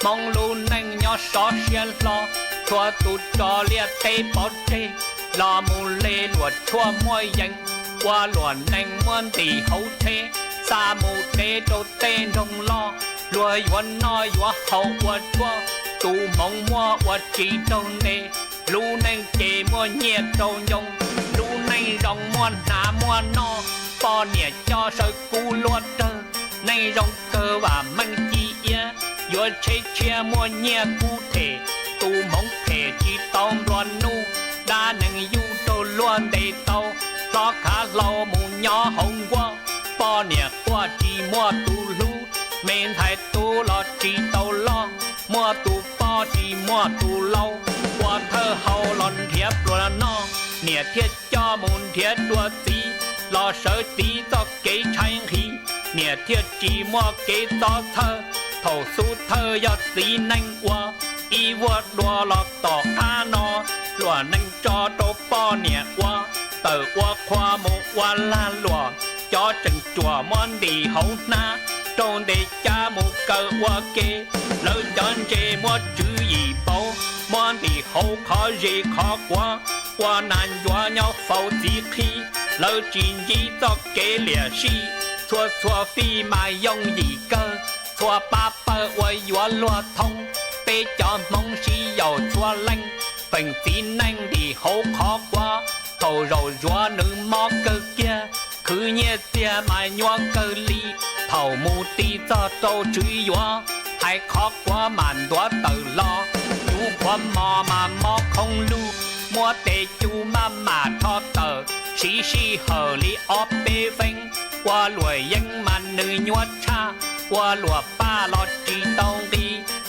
Hmoob lub neej nyob sov siab hlo, txhua tus tso liaj teb pov tseg, los mus le luam tshuaj muaj yees, ua luam neeg muaj ntim hauv tsheb, xa mus de rau tej nroog loj, luag yuav noj yuav haus ua tshuaj, tus hmoov muaj ua tsis raug nte, lub neej ces muaj nyiaj rau ncoo, lub neej zoo muaj hnav muaj noj, poj niam coj sawv kub luaj rawg, neej zoo kawg vam meej ci iab, yuav tsheb tshiab muaj nyiaj kub them, tus hmoov phem tsis tau nplua nuj, dab neeg yug raug luag ntes tau, hlob khav hlau mus nyob hauv nkuaj, poj niam quaj tsis muaj tus hlub, me ntxhais tub los tsis tau loj, muaj tus poj tsis muaj tus lau, ua thawj hau los nrhiav pluas noj, niam thiaj coj mus nrhiav dua txiv, los sawv txiv txoj kev tshaib nqhis, niam thiaj tsis muaj kev txob txhawj, thaum xub thawj yog txiv neej ua, ib vuag dua los tom qab no, luam neeg tso rau poj niam ua, tawm ua qhua mus ua lag luam, cov tseem ruam muab ntim hauv hnab, rau ntev cab mus kaw ua ke. Lawv cov ntses muab tswv yim npau, muab ntim hauv qhov zes qhov quav, ua nas ncuav nyob faus txiv qhib. Lawv tsis ntsib txoj kev liam sij, txhua txhua fij mas yooj yim kawg, txhua pab pawg uas yuav luag thoob. Peb cov Hmoob sib yaum txhua leej, feem txiv neej ntim hauv qhov quav. Thaum zaum zuav nws mob kawg kiag, khwv nyiaj txiag mas nyuaj kawg li. Thaum mus ti txog rau tswv yuav, hais qhov quav mas ntuav tawm los. Cub qhuav mos mas mob khoob lug, muab tes cub maj mam rho tawm. Siv sij hawm li ob peb feeb, ua luam yeeb mas nws nyuaj tshaj. Ua luam paj los tsis tau nqi,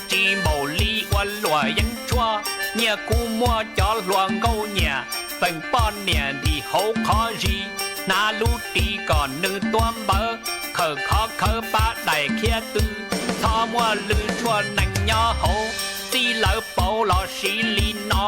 tsis npaum li ua luam yeeb tshuaj. Nyiaj kub muaj cov hluas nkauj nyiam, feem poj niam ntim hauv qhov zis. Hnav lub ris kom nws tuab npawv, khawm khov khawv pab daim khiab tw. Txhob muaj lwm tshuaj nees nyob hauv, txij lawv pauv los siv li no.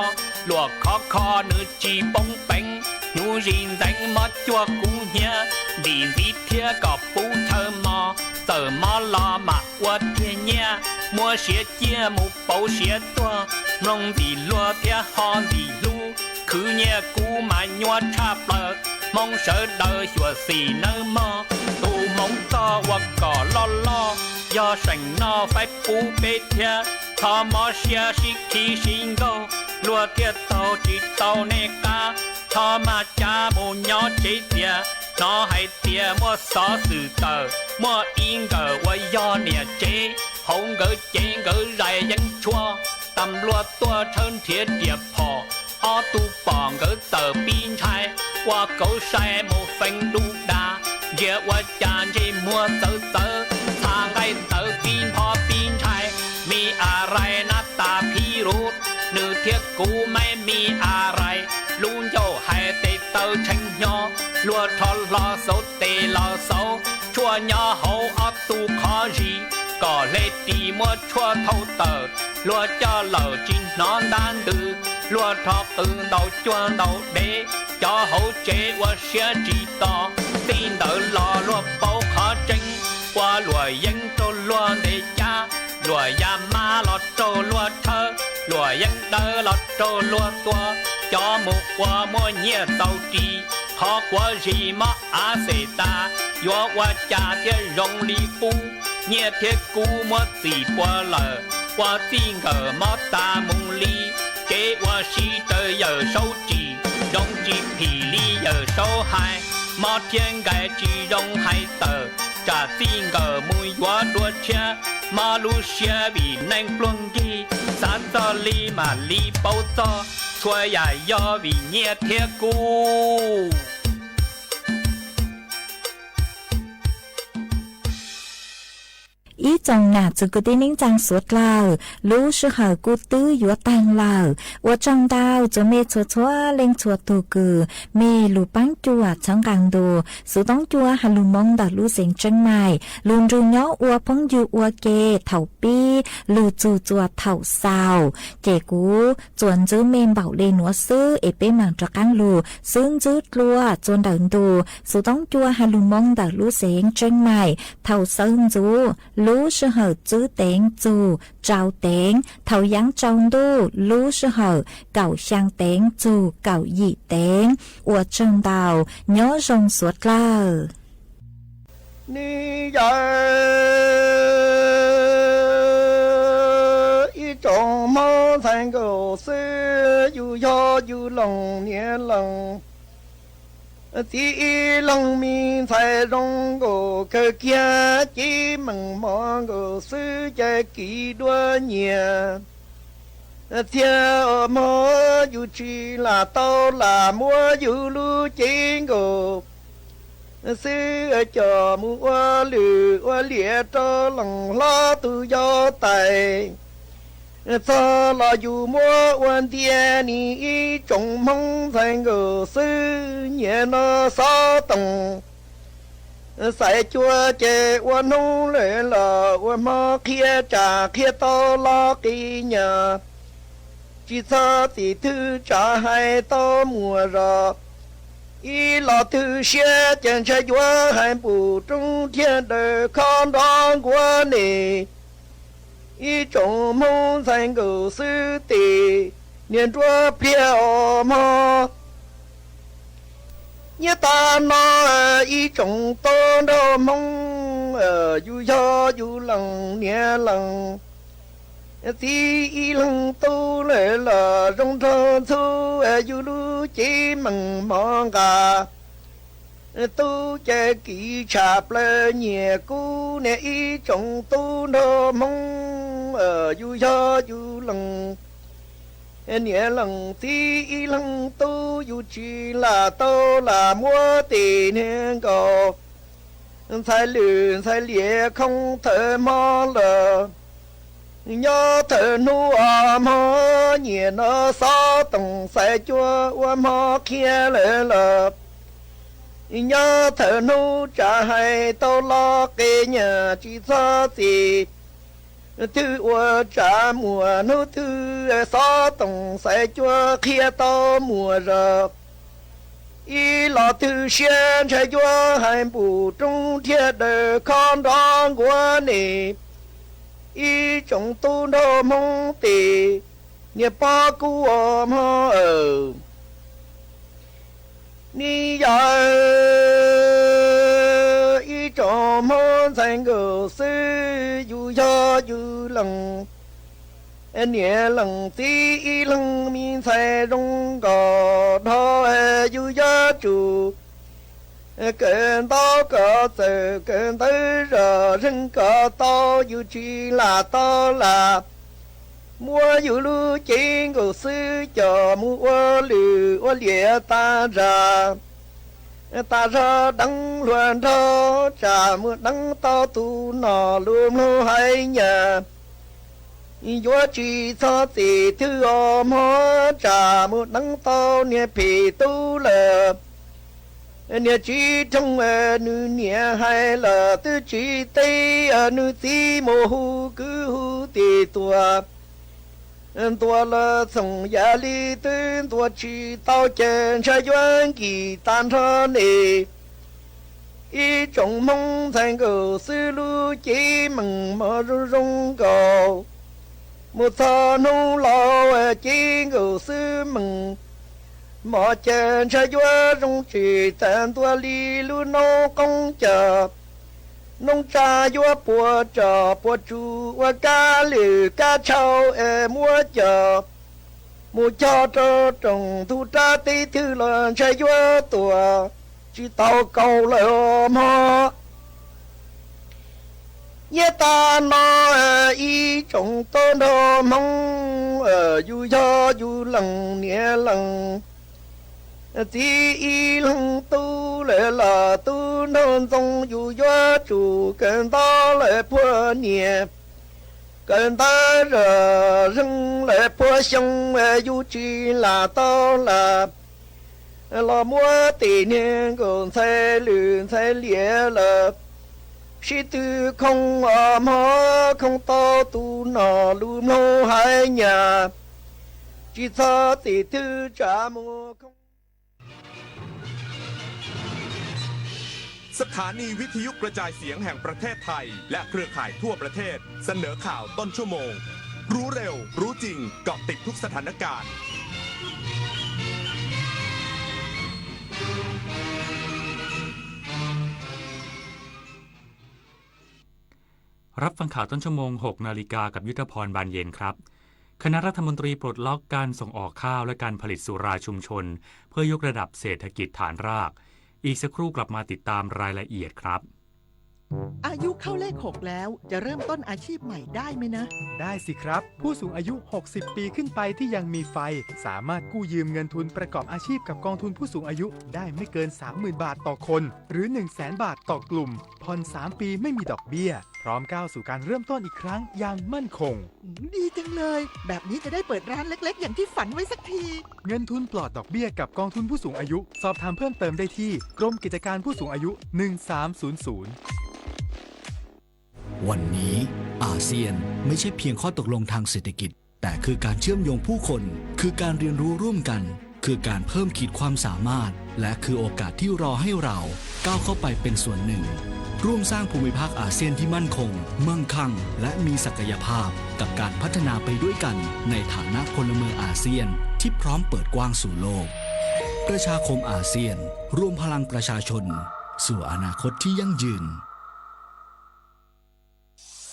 Luam khov kho nws tsis poob peev, hnyuv zis ntxeev mob cuag kub hnyiab. Ntim ntxiv thiab kom pub chaw mos, txawm mob los mam ua tiag nyiaj. Muab siav ciaj mus pauv siav tuag, mloog ntxim luag thiab ho ntxim hlub. Khwv nyiaj kub mas nyuaj tshaj plaws, Hmoob sawv daws xyuam xim nawb mog. Tus hmoov txog ua kom loj loj, yog seem noj faib pub peb thiab. Txhob mob siab sib khib sib nkaug, luag thiaj taug tsis tau nej qab. Txhob mag cav mus nyob tsev txias, hnov hais tias muaj xov xwm tawm, muaj ib nkawm uas yog niam tsev, hauv nkawd cev nkawd zais yeeb tshuaj. Tas npluaj tuaj tshawb nrhiav riam phom, ob tug pom nkawd txawm pib ntshai, ua kauv sai mus feev dub dag, ntsia ua cas ntsej muag txawv txawv, txha nqaij tawv pib nphob pib ntshai. Mi a rai nab tas phib lub, nws thiab kuv maib mi a rai, lub ncauj hais tes taw tshee hnyo, luag rho hlo xauv tes los xauv, tshuaj nyob hauv ob tug qhov zis, kom hle ris muab tshuaj thauj tawm, luag coj lawm tsis hnov ntab ntws, luag rho qws ntaus cuag ntaus dev, cov hauv tsev ua siab tsis to, txij ntawd los luag paub qhov tseeb, ua luam yeeb raug luag ntes cab, luam ya mab los raug luag tshawb, luam yeeb dawb los raug luag tua, cov mus ua muaj nyiaj txaus ris, qhov quav zis mob av xes tas, yuav ua cas thiaj zoo li qub, nyiaj thiab kub muab txim pua lawm, ua txij nkawm mob tas mus li, kev ua si raws yawm saub tsim, zoo tsis phim li yawm saub hais, mob thiab nkais tsis zoo hais tawm, tsam txij nkawm mus yuav dua tshiab, mob lub siab vim neej pluag nkig, xav txog li mam li paub txog, txhua yam yog vim nyiaj thiab kub. Ib tsoom nam txiv kwv tij neej tsaa suav dlawg, lub sij hawm kuj twb yuav taag lawm. Ua tsaug ntau txug mej txhua txhua leej txhua tug kws mej lug paab cuam txhawb nqaa ntu Xuv Toob Cua has lug Moob ntawm lub xeev Tseeb Maim. Lug nrug nyob ua phooj ywg ua ke thaum pib lug txug txuas thaum xaus, ces kuv tsuas ntxub mej npaum le nuav xwb es peb maam rov qaab lug xub ntxub dlua txuas ntawm ntu Xuv Toob Cua has lug Moob ntawm lub xeev Tseeb Maim thaum sawv ntxuv lub sij hawm tsib teev txug rau teev, thaum yaav tsaus ntuj lub sij hawm kaum xyaa teev txug kaum yim teev. Ua tsaug ntau, nyob zoo suav dlawg. Nwg yog ib tsoom Moob ntxhais nkaus xwb, yug yog yug loog niam loog txiv, ib loog me ntxhais zoo nkaus kawg kiag, cev meem mov nkaus xwb, ca kiv duab nyias txhia. Mog yug tsis lam tau lam muab yug lub cev nkaus xwb, coj mus ua lwm ua liam rau loos hlob tug yau tais. Txog los yug muab ua ntiag, nwg ib tsoom Moob ntxhais nkaus xwb, nyiam noj xob toom xaiv cua, ces ua hnub lawm los ua hmo qhia tsam qhia tau los qi nyas. Tsis txhob txim twg tsam hais tau muas zos, Ib los twg siab ces ntshai yuav hais npum roob thiaj daws khob nrov nkuav ne. Ib tsoom Hmoob ntxhais nkawm xwb tes niag nruab pliag os mog. Nyob tas no ib tsoom tub nraug Hmoob, yus yog yus leej niam leej txiv ib leeg tub lawm los zoo nrog ntxhub yus lub cev meem mov nqa. Tub ces kiv tshaj plaws nyiam kuv niag ib tsoom tub nraug Hmoob, yus yog yus leej niam leej txiv ib leeg tub yus tsis lam tau lam muab tes niag nkaus ntxhais lwm ntxhais liam khoo thawm hmo lawm. Nyob thawm hnub os mog nyiam no xob toom xaiv cuab ua hmo qhia lawm los. Nyob thawm hnub tsam hais tau los qe nyam tsis txhob txim twg ua tsam muaj hnub twg xob toom xaiv cuab qhia tau muaj zog. Ib los twg siab ntshai yuav hais npum roob thiaj daws khob nrov nkuav ne. Ib tsoom tub nraug Hmoob tes niag pob kub os mog. Ni yog ib tsoom Hmoob ntxhais nkawm xwb yus yog yus leej niam leej txiv ib leeg me ntxhais zoo nkaus dhau yus yuav tsum kawm ntaub kawm txawm kawm ntawv zog zeeg kom tau yus tsis lam tau lam muab yus lub cev nkaus xwb coj mus ua lwm ua liam tag zag. Tag zog deev hluas nraug tsam muaj deev tau tus nom lus mloog hais nyam. Yuav tsis txhob txim twg os mog tsam muaj deev tau niag phem tub lawm. Niag tsis roog nws niam hais lawm twb tsis teb, nws txiv mus hu kwv hu tij tuaj. Ntuas los txhoom yam li twb ntuas tsis tau ces ntshai yuav nkim tag nrho ne. Ib tsoom Hmoob ntxhais nkawm xwb lub cev meem mov zoo zoo nkaus. Mus txog hnub laus cev nkawm xwb meem mov ces ntshai yuav zoo tsis tag ntua li lub noob qoob cas. Noob tsa yuav puas tsom puas tsu ua kab lwm kab tshau es muab coj mus cog rau rooj ntug rab teb twg los ntshai yuav tuam tsis tau kaus lawm mog. Nyob tas no ib tsoom tub nraug Hmoob, yus yog yus leej niam leej txiv ib leeg tub lawm los tub nraug ntxoo yus yuav tsum kawm ntaub lawm puag niam, kawm ntawv zog zeeg lawm puag xyoo, yus tsis lam tau lam los muab tes niag nkaus ntxhais lwm ntxhais liam lawm. Sib tw khoo os mog, khoo tau tus nom lus mloog hais nyam, tsis txhob txim twg tsam mus khoo. สถานีวิทยุกระจายเสียงแห่งประเทศไทย และเครือข่ายทั่วประเทศ เสนอข่าวต้นชั่วโมง รู้เร็ว รู้จริง เกาะติดทุกสถานการณ์ รับฟังข่าวต้นชั่วโมง หกนาฬิกา กับยุทธพร บานเย็นครับ คณะรัฐมนตรีปลดล็อกการส่งออกข้าวและการผลิตสุราชุมชน เพื่อยกระดับเศรษฐกิจฐานราก อีกสักครู่กลับมาติดตามรายละเอียดครับ อายุเข้าเลขหกแล้ว จะเริ่มต้นอาชีพใหม่ได้ไหมนะ ได้สิครับ ผู้สูงอายุ หกสิบ ปีขึ้นไปที่ยังมีไฟ สามารถกู้ยืมเงินทุนประกอบอาชีพกับกองทุนผู้สูงอายุได้ไม่เกิน สามหมื่น บาทต่อคน หรือ หนึ่งแสน บาทต่อกลุ่ม ผ่อน สาม ปีไม่มีดอกเบี้ย พร้อมก้าวสู่การเริ่มต้นอีกครั้งอย่างมั่นคง ดีจังเลย แบบนี้จะได้เปิดร้านเล็กๆ อย่างที่ฝันไว้สักที เงินทุนปลอดดอกเบี้ยกับกองทุนผู้สูงอายุ สอบถามเพิ่มเติมได้ที่กรมกิจการผู้สูงอายุ หนึ่งสามศูนย์ศูนย์ วันนี้อาเซียนไม่ใช่เพียงข้อตกลงทางเศรษฐกิจ แต่คือการเชื่อมโยงผู้คน คือการเรียนรู้ร่วมกัน คือการเพิ่มขีดความสามารถ และคือโอกาสที่รอให้เราก้าวเข้าไปเป็นส่วนหนึ่ง ร่วมสร้างภูมิภาคอาเซียนที่มั่นคง มั่งคั่ง และมีศักยภาพ กับการพัฒนาไปด้วยกันในฐานะพลเมืองอาเซียนที่พร้อมเปิดกว้างสู่โลก ประชาคมอาเซียน รวมพลังประชาชน สู่อนาคตที่ยั่งยืน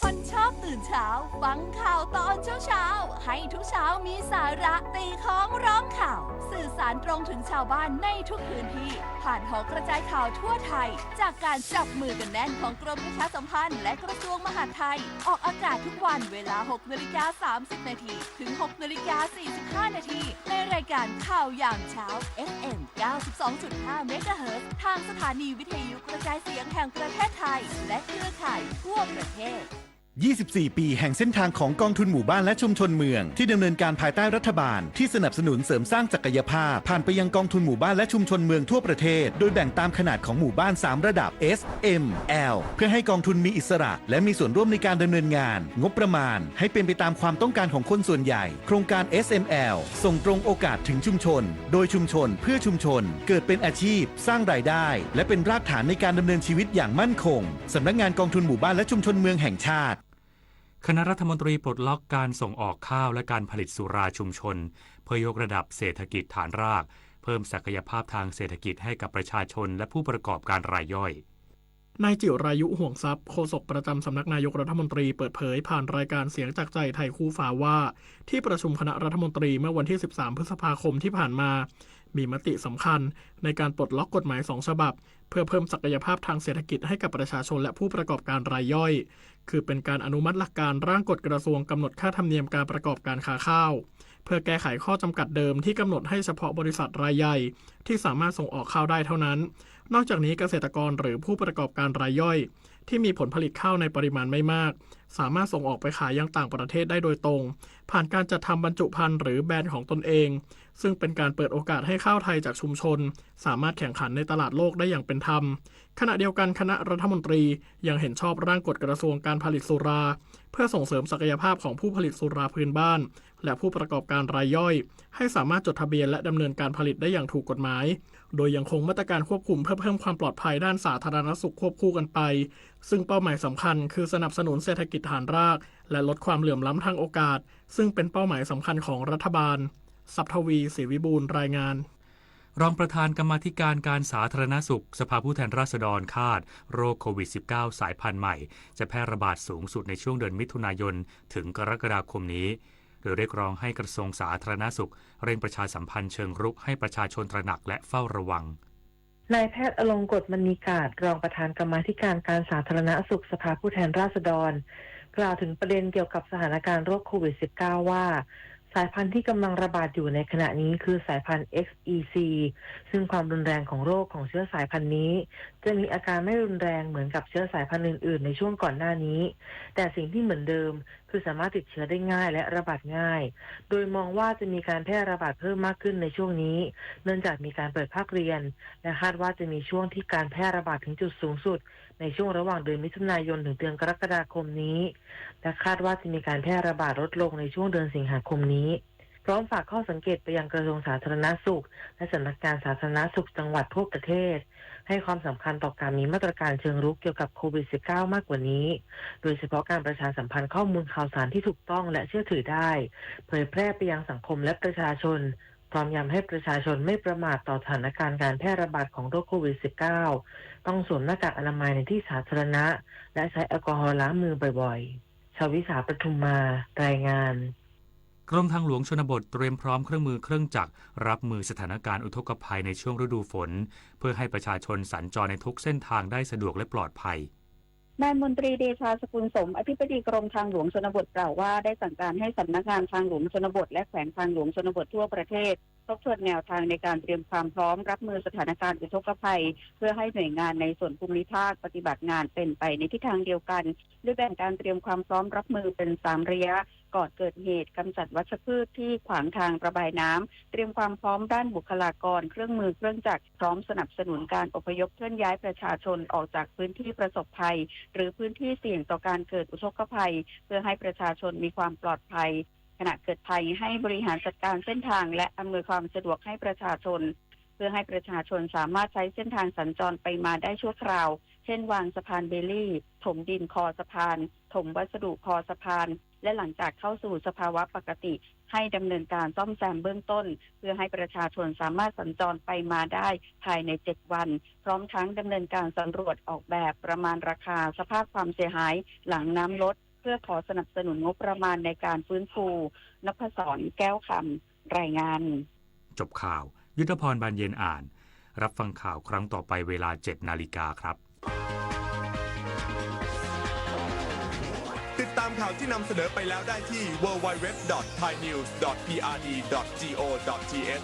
คนชอบตื่นเช้า ฟังข่าวตอนเช้าๆ ให้ทุกเช้ามีสาระ ตีค้องร้องข่าว สื่อสารตรงถึงชาวบ้านในทุกพื้นที่ ผ่านหอกระจายข่าวทั่วไทย จากการจับมือกันแน่นของกรมประชาสัมพันธ์และกระทรวงมหาดไทย ออกอากาศทุกวันเวลา หกนาฬิกา สามสิบนาที ถึง หกนาฬิกา สี่สิบห้านาที ในรายการข่าวยามเช้า เอฟเอ็ม เก้าสิบสองจุดห้า เมกะเฮิรตซ์ ทางสถานีวิทยุกระจายเสียงแห่งประเทศไทย และเครือข่ายทั่วประเทศ ยี่สิบสี่ ปีแห่งเส้นทางของกองทุนหมู่บ้านและชุมชนเมือง ที่ดำเนินการภายใต้รัฐบาลที่สนับสนุนเสริมสร้างศักยภาพ ผ่านไปยังกองทุนหมู่บ้านและชุมชนเมืองทั่วประเทศ โดยแบ่งตามขนาดของหมู่บ้าน สาม ระดับ S M L เพื่อให้กองทุนมีอิสระ และมีส่วนร่วมในการดำเนินงาน งบประมาณให้เป็นไปตามความต้องการของคนส่วนใหญ่ โครงการ S M L ส่งตรงโอกาสถึงชุมชน โดยชุมชน เพื่อชุมชน เกิดเป็นอาชีพ สร้างรายได้ และเป็นรากฐานในการดำเนินชีวิตอย่างมั่นคง สำนักงานกองทุนหมู่บ้านและชุมชนเมืองแห่งชาติ คณะรัฐมนตรีปลดล็อกการส่งออกข้าวและการผลิตสุราชุมชน เพื่อยกระดับเศรษฐกิจฐานราก เพิ่มศักยภาพทางเศรษฐกิจให้กับประชาชนและผู้ประกอบการรายย่อย นายจิรายุ ห่วงทรัพย์ โฆษกประจำสำนักนายกรัฐมนตรี เปิดเผยผ่านรายการเสียงจากใจไทยคู่ฟ้าว่า ที่ประชุมคณะรัฐมนตรีเมื่อวันที่ สิบสาม พฤษภาคมที่ผ่านมา มีมติสำคัญในการปลดล็อกกฎหมายสองฉบับ เพื่อเพิ่มศักยภาพทางเศรษฐกิจให้กับประชาชนและผู้ประกอบการรายย่อย คือเป็นการอนุมัติหลักการร่างกฎกระทรวงกำหนดค่าธรรมเนียมการประกอบการค้าข้าว เพื่อแก้ไขข้อจำกัดเดิมที่กำหนดให้เฉพาะบริษัทรายใหญ่ที่สามารถส่งออกข้าวได้เท่านั้น นอกจากนี้เกษตรกรหรือผู้ประกอบการรายย่อย ที่มีผลผลิตข้าวในปริมาณไม่มาก สามารถส่งออกไปขายยังต่างประเทศได้โดยตรง ผ่านการจัดทำบรรจุภัณฑ์หรือแบรนด์ของตนเอง ซึ่งเป็นการเปิดโอกาสให้ข้าวไทยจากชุมชน สามารถแข่งขันในตลาดโลกได้อย่างเป็นธรรม ขณะเดียวกันคณะรัฐมนตรียังเห็นชอบร่างกฎกระทรวงการผลิตสุรา เพื่อส่งเสริมศักยภาพของผู้ผลิตสุราพื้นบ้าน และผู้ประกอบการรายย่อย ให้สามารถจดทะเบียนและดำเนินการผลิตได้อย่างถูกกฎหมาย โดยยังคงมาตรการควบคุมเพื่อเพิ่มความปลอดภัยด้านสาธารณสุขควบคู่กันไป ซึ่งเป้าหมายสำคัญคือสนับสนุนเศรษฐกิจฐานราก และลดความเหลื่อมล้ำทางโอกาส ซึ่งเป็นเป้าหมายสำคัญของรัฐบาล ศัพทวี ศรีวิบูลย์ รายงาน รองประธานกรรมาธิการการสาธารณสุขสภาผู้แทนราษฎรคาด โรคโควิด สิบเก้า สายพันธุ์ใหม่ จะแพร่ระบาดสูงสุดในช่วงเดือนมิถุนายนถึงกรกฎาคมนี้ โดยเรียกร้องให้กระทรวงสาธารณสุขเร่งประชาสัมพันธ์เชิงรุกให้ประชาชนตระหนักและเฝ้าระวัง นายแพทย์อลงกฎ มณีกาด รองประธานกรรมาธิการการสาธารณสุขสภาผู้แทนราษฎร กล่าวถึงประเด็นเกี่ยวกับสถานการณ์โรคโควิด สิบเก้า ว่า สายพันธุ์ที่กำลังระบาดอยู่ในขณะนี้คือสายพันธุ์ X E C ซึ่งความรุนแรงของโรคของเชื้อสายพันธุ์นี้ จะมีอาการไม่รุนแรงเหมือนกับเชื้อสายพันธุ์อื่นๆ ในช่วงก่อนหน้านี้ แต่สิ่งที่เหมือนเดิม คือสามารถติดเชื้อได้ง่ายและระบาดง่าย โดยมองว่าจะมีการแพร่ระบาดเพิ่มมากขึ้นในช่วงนี้ เนื่องจากมีการเปิดภาคเรียน และคาดว่าจะมีช่วงที่การแพร่ระบาดถึงจุดสูงสุด ในช่วงระหว่างเดือนมิถุนายนถึงเดือนกรกฎาคมนี้ และคาดว่าจะมีการแพร่ระบาดลดลงในช่วงเดือนสิงหาคมนี้ พร้อมฝากข้อสังเกตไปยังกระทรวงสาธารณสุข และสำนักงานสาธารณสุขจังหวัดทั่วประเทศ ให้ความสำคัญต่อการมีมาตรการเชิงรุกเกี่ยวกับโควิด สิบเก้า มากกว่านี้ โดยเฉพาะการประชาสัมพันธ์ข้อมูลข่าวสารที่ถูกต้องและเชื่อถือได้ เผยแพร่ไปยังสังคมและประชาชน พร้อมย้ำให้ประชาชนไม่ประมาทต่อสถานการณ์การแพร่ระบาดของโรคโควิด สิบเก้า ต้องสวมหน้ากากอนามัยในที่สาธารณะ และใช้แอลกอฮอล์ล้างมือบ่อยๆ ชวิสา ประทุมมา รายงาน กรมทางหลวงชนบทเตรียมพร้อมเครื่องมือเครื่องจักรรับมือสถานการณ์อุทกภัยในช่วงฤดูฝน เพื่อให้ประชาชนสัญจรในทุกเส้นทางได้สะดวกและปลอดภัย นายมนตรี เดชา สกุลสม อธิบดีกรมทางหลวงชนบทกล่าวว่า ได้สั่งการให้สำนักงานทางหลวงชนบท และแขวงทางหลวงชนบททั่วประเทศ ทบทวนแนวทางในการเตรียมความพร้อมรับมือสถานการณ์อุทกภัย เพื่อให้หน่วยงานในส่วนภูมิภาคปฏิบัติงานเป็นไปในทิศทางเดียวกัน ด้วยแบ่งการเตรียมความพร้อมรับมือเป็นสามระยะ ก่อนเกิดเหตุ กำจัดวัชพืชที่ขวางทางระบายน้ำ เตรียมความพร้อมด้านบุคลากร เครื่องมือเครื่องจักร พร้อมสนับสนุนการอพยพเคลื่อนย้ายประชาชนออกจากพื้นที่ประสบภัย หรือพื้นที่เสี่ยงต่อการเกิดอุทกภัย เพื่อให้ประชาชนมีความปลอดภัย แผ ขณะเกิดภัยให้บริหารจัดการเส้นทางและอำนวยความสะดวกให้ประชาชน เพื่อให้ประชาชนสามารถใช้เส้นทางสัญจรไปมาได้ชั่วคราว เช่นวางสะพานเบลลี่ ถมดินคอสะพาน ถมวัสดุคอสะพาน และหลังจากเข้าสู่สภาวะปกติ ให้ดำเนินการซ่อมแซมเบื้องต้น เพื่อให้ประชาชนสามารถสัญจรไปมาได้ภายในเจ็ดวัน พร้อมทั้งดำเนินการสำรวจออกแบบประมาณราคาสภาพความเสียหายหลังน้ำลด เพื่อขอสนับสนุนงบประมาณในการฟื้นฟู นพศร แก้วคำ รายงาน จบข่าว ยุทธพร บานเย็นอ่าน รับฟังข่าวครั้งต่อไปเวลาเจ็ดนาฬิกาครับ ติดตามข่าวที่นำเสนอไปแล้วได้ที่ ดับเบิลยู ดับเบิลยู ดับเบิลยู ดอท ไทยนิวส์ ดอท พีอาร์ดี ดอท จี โอ ดอท ที เอช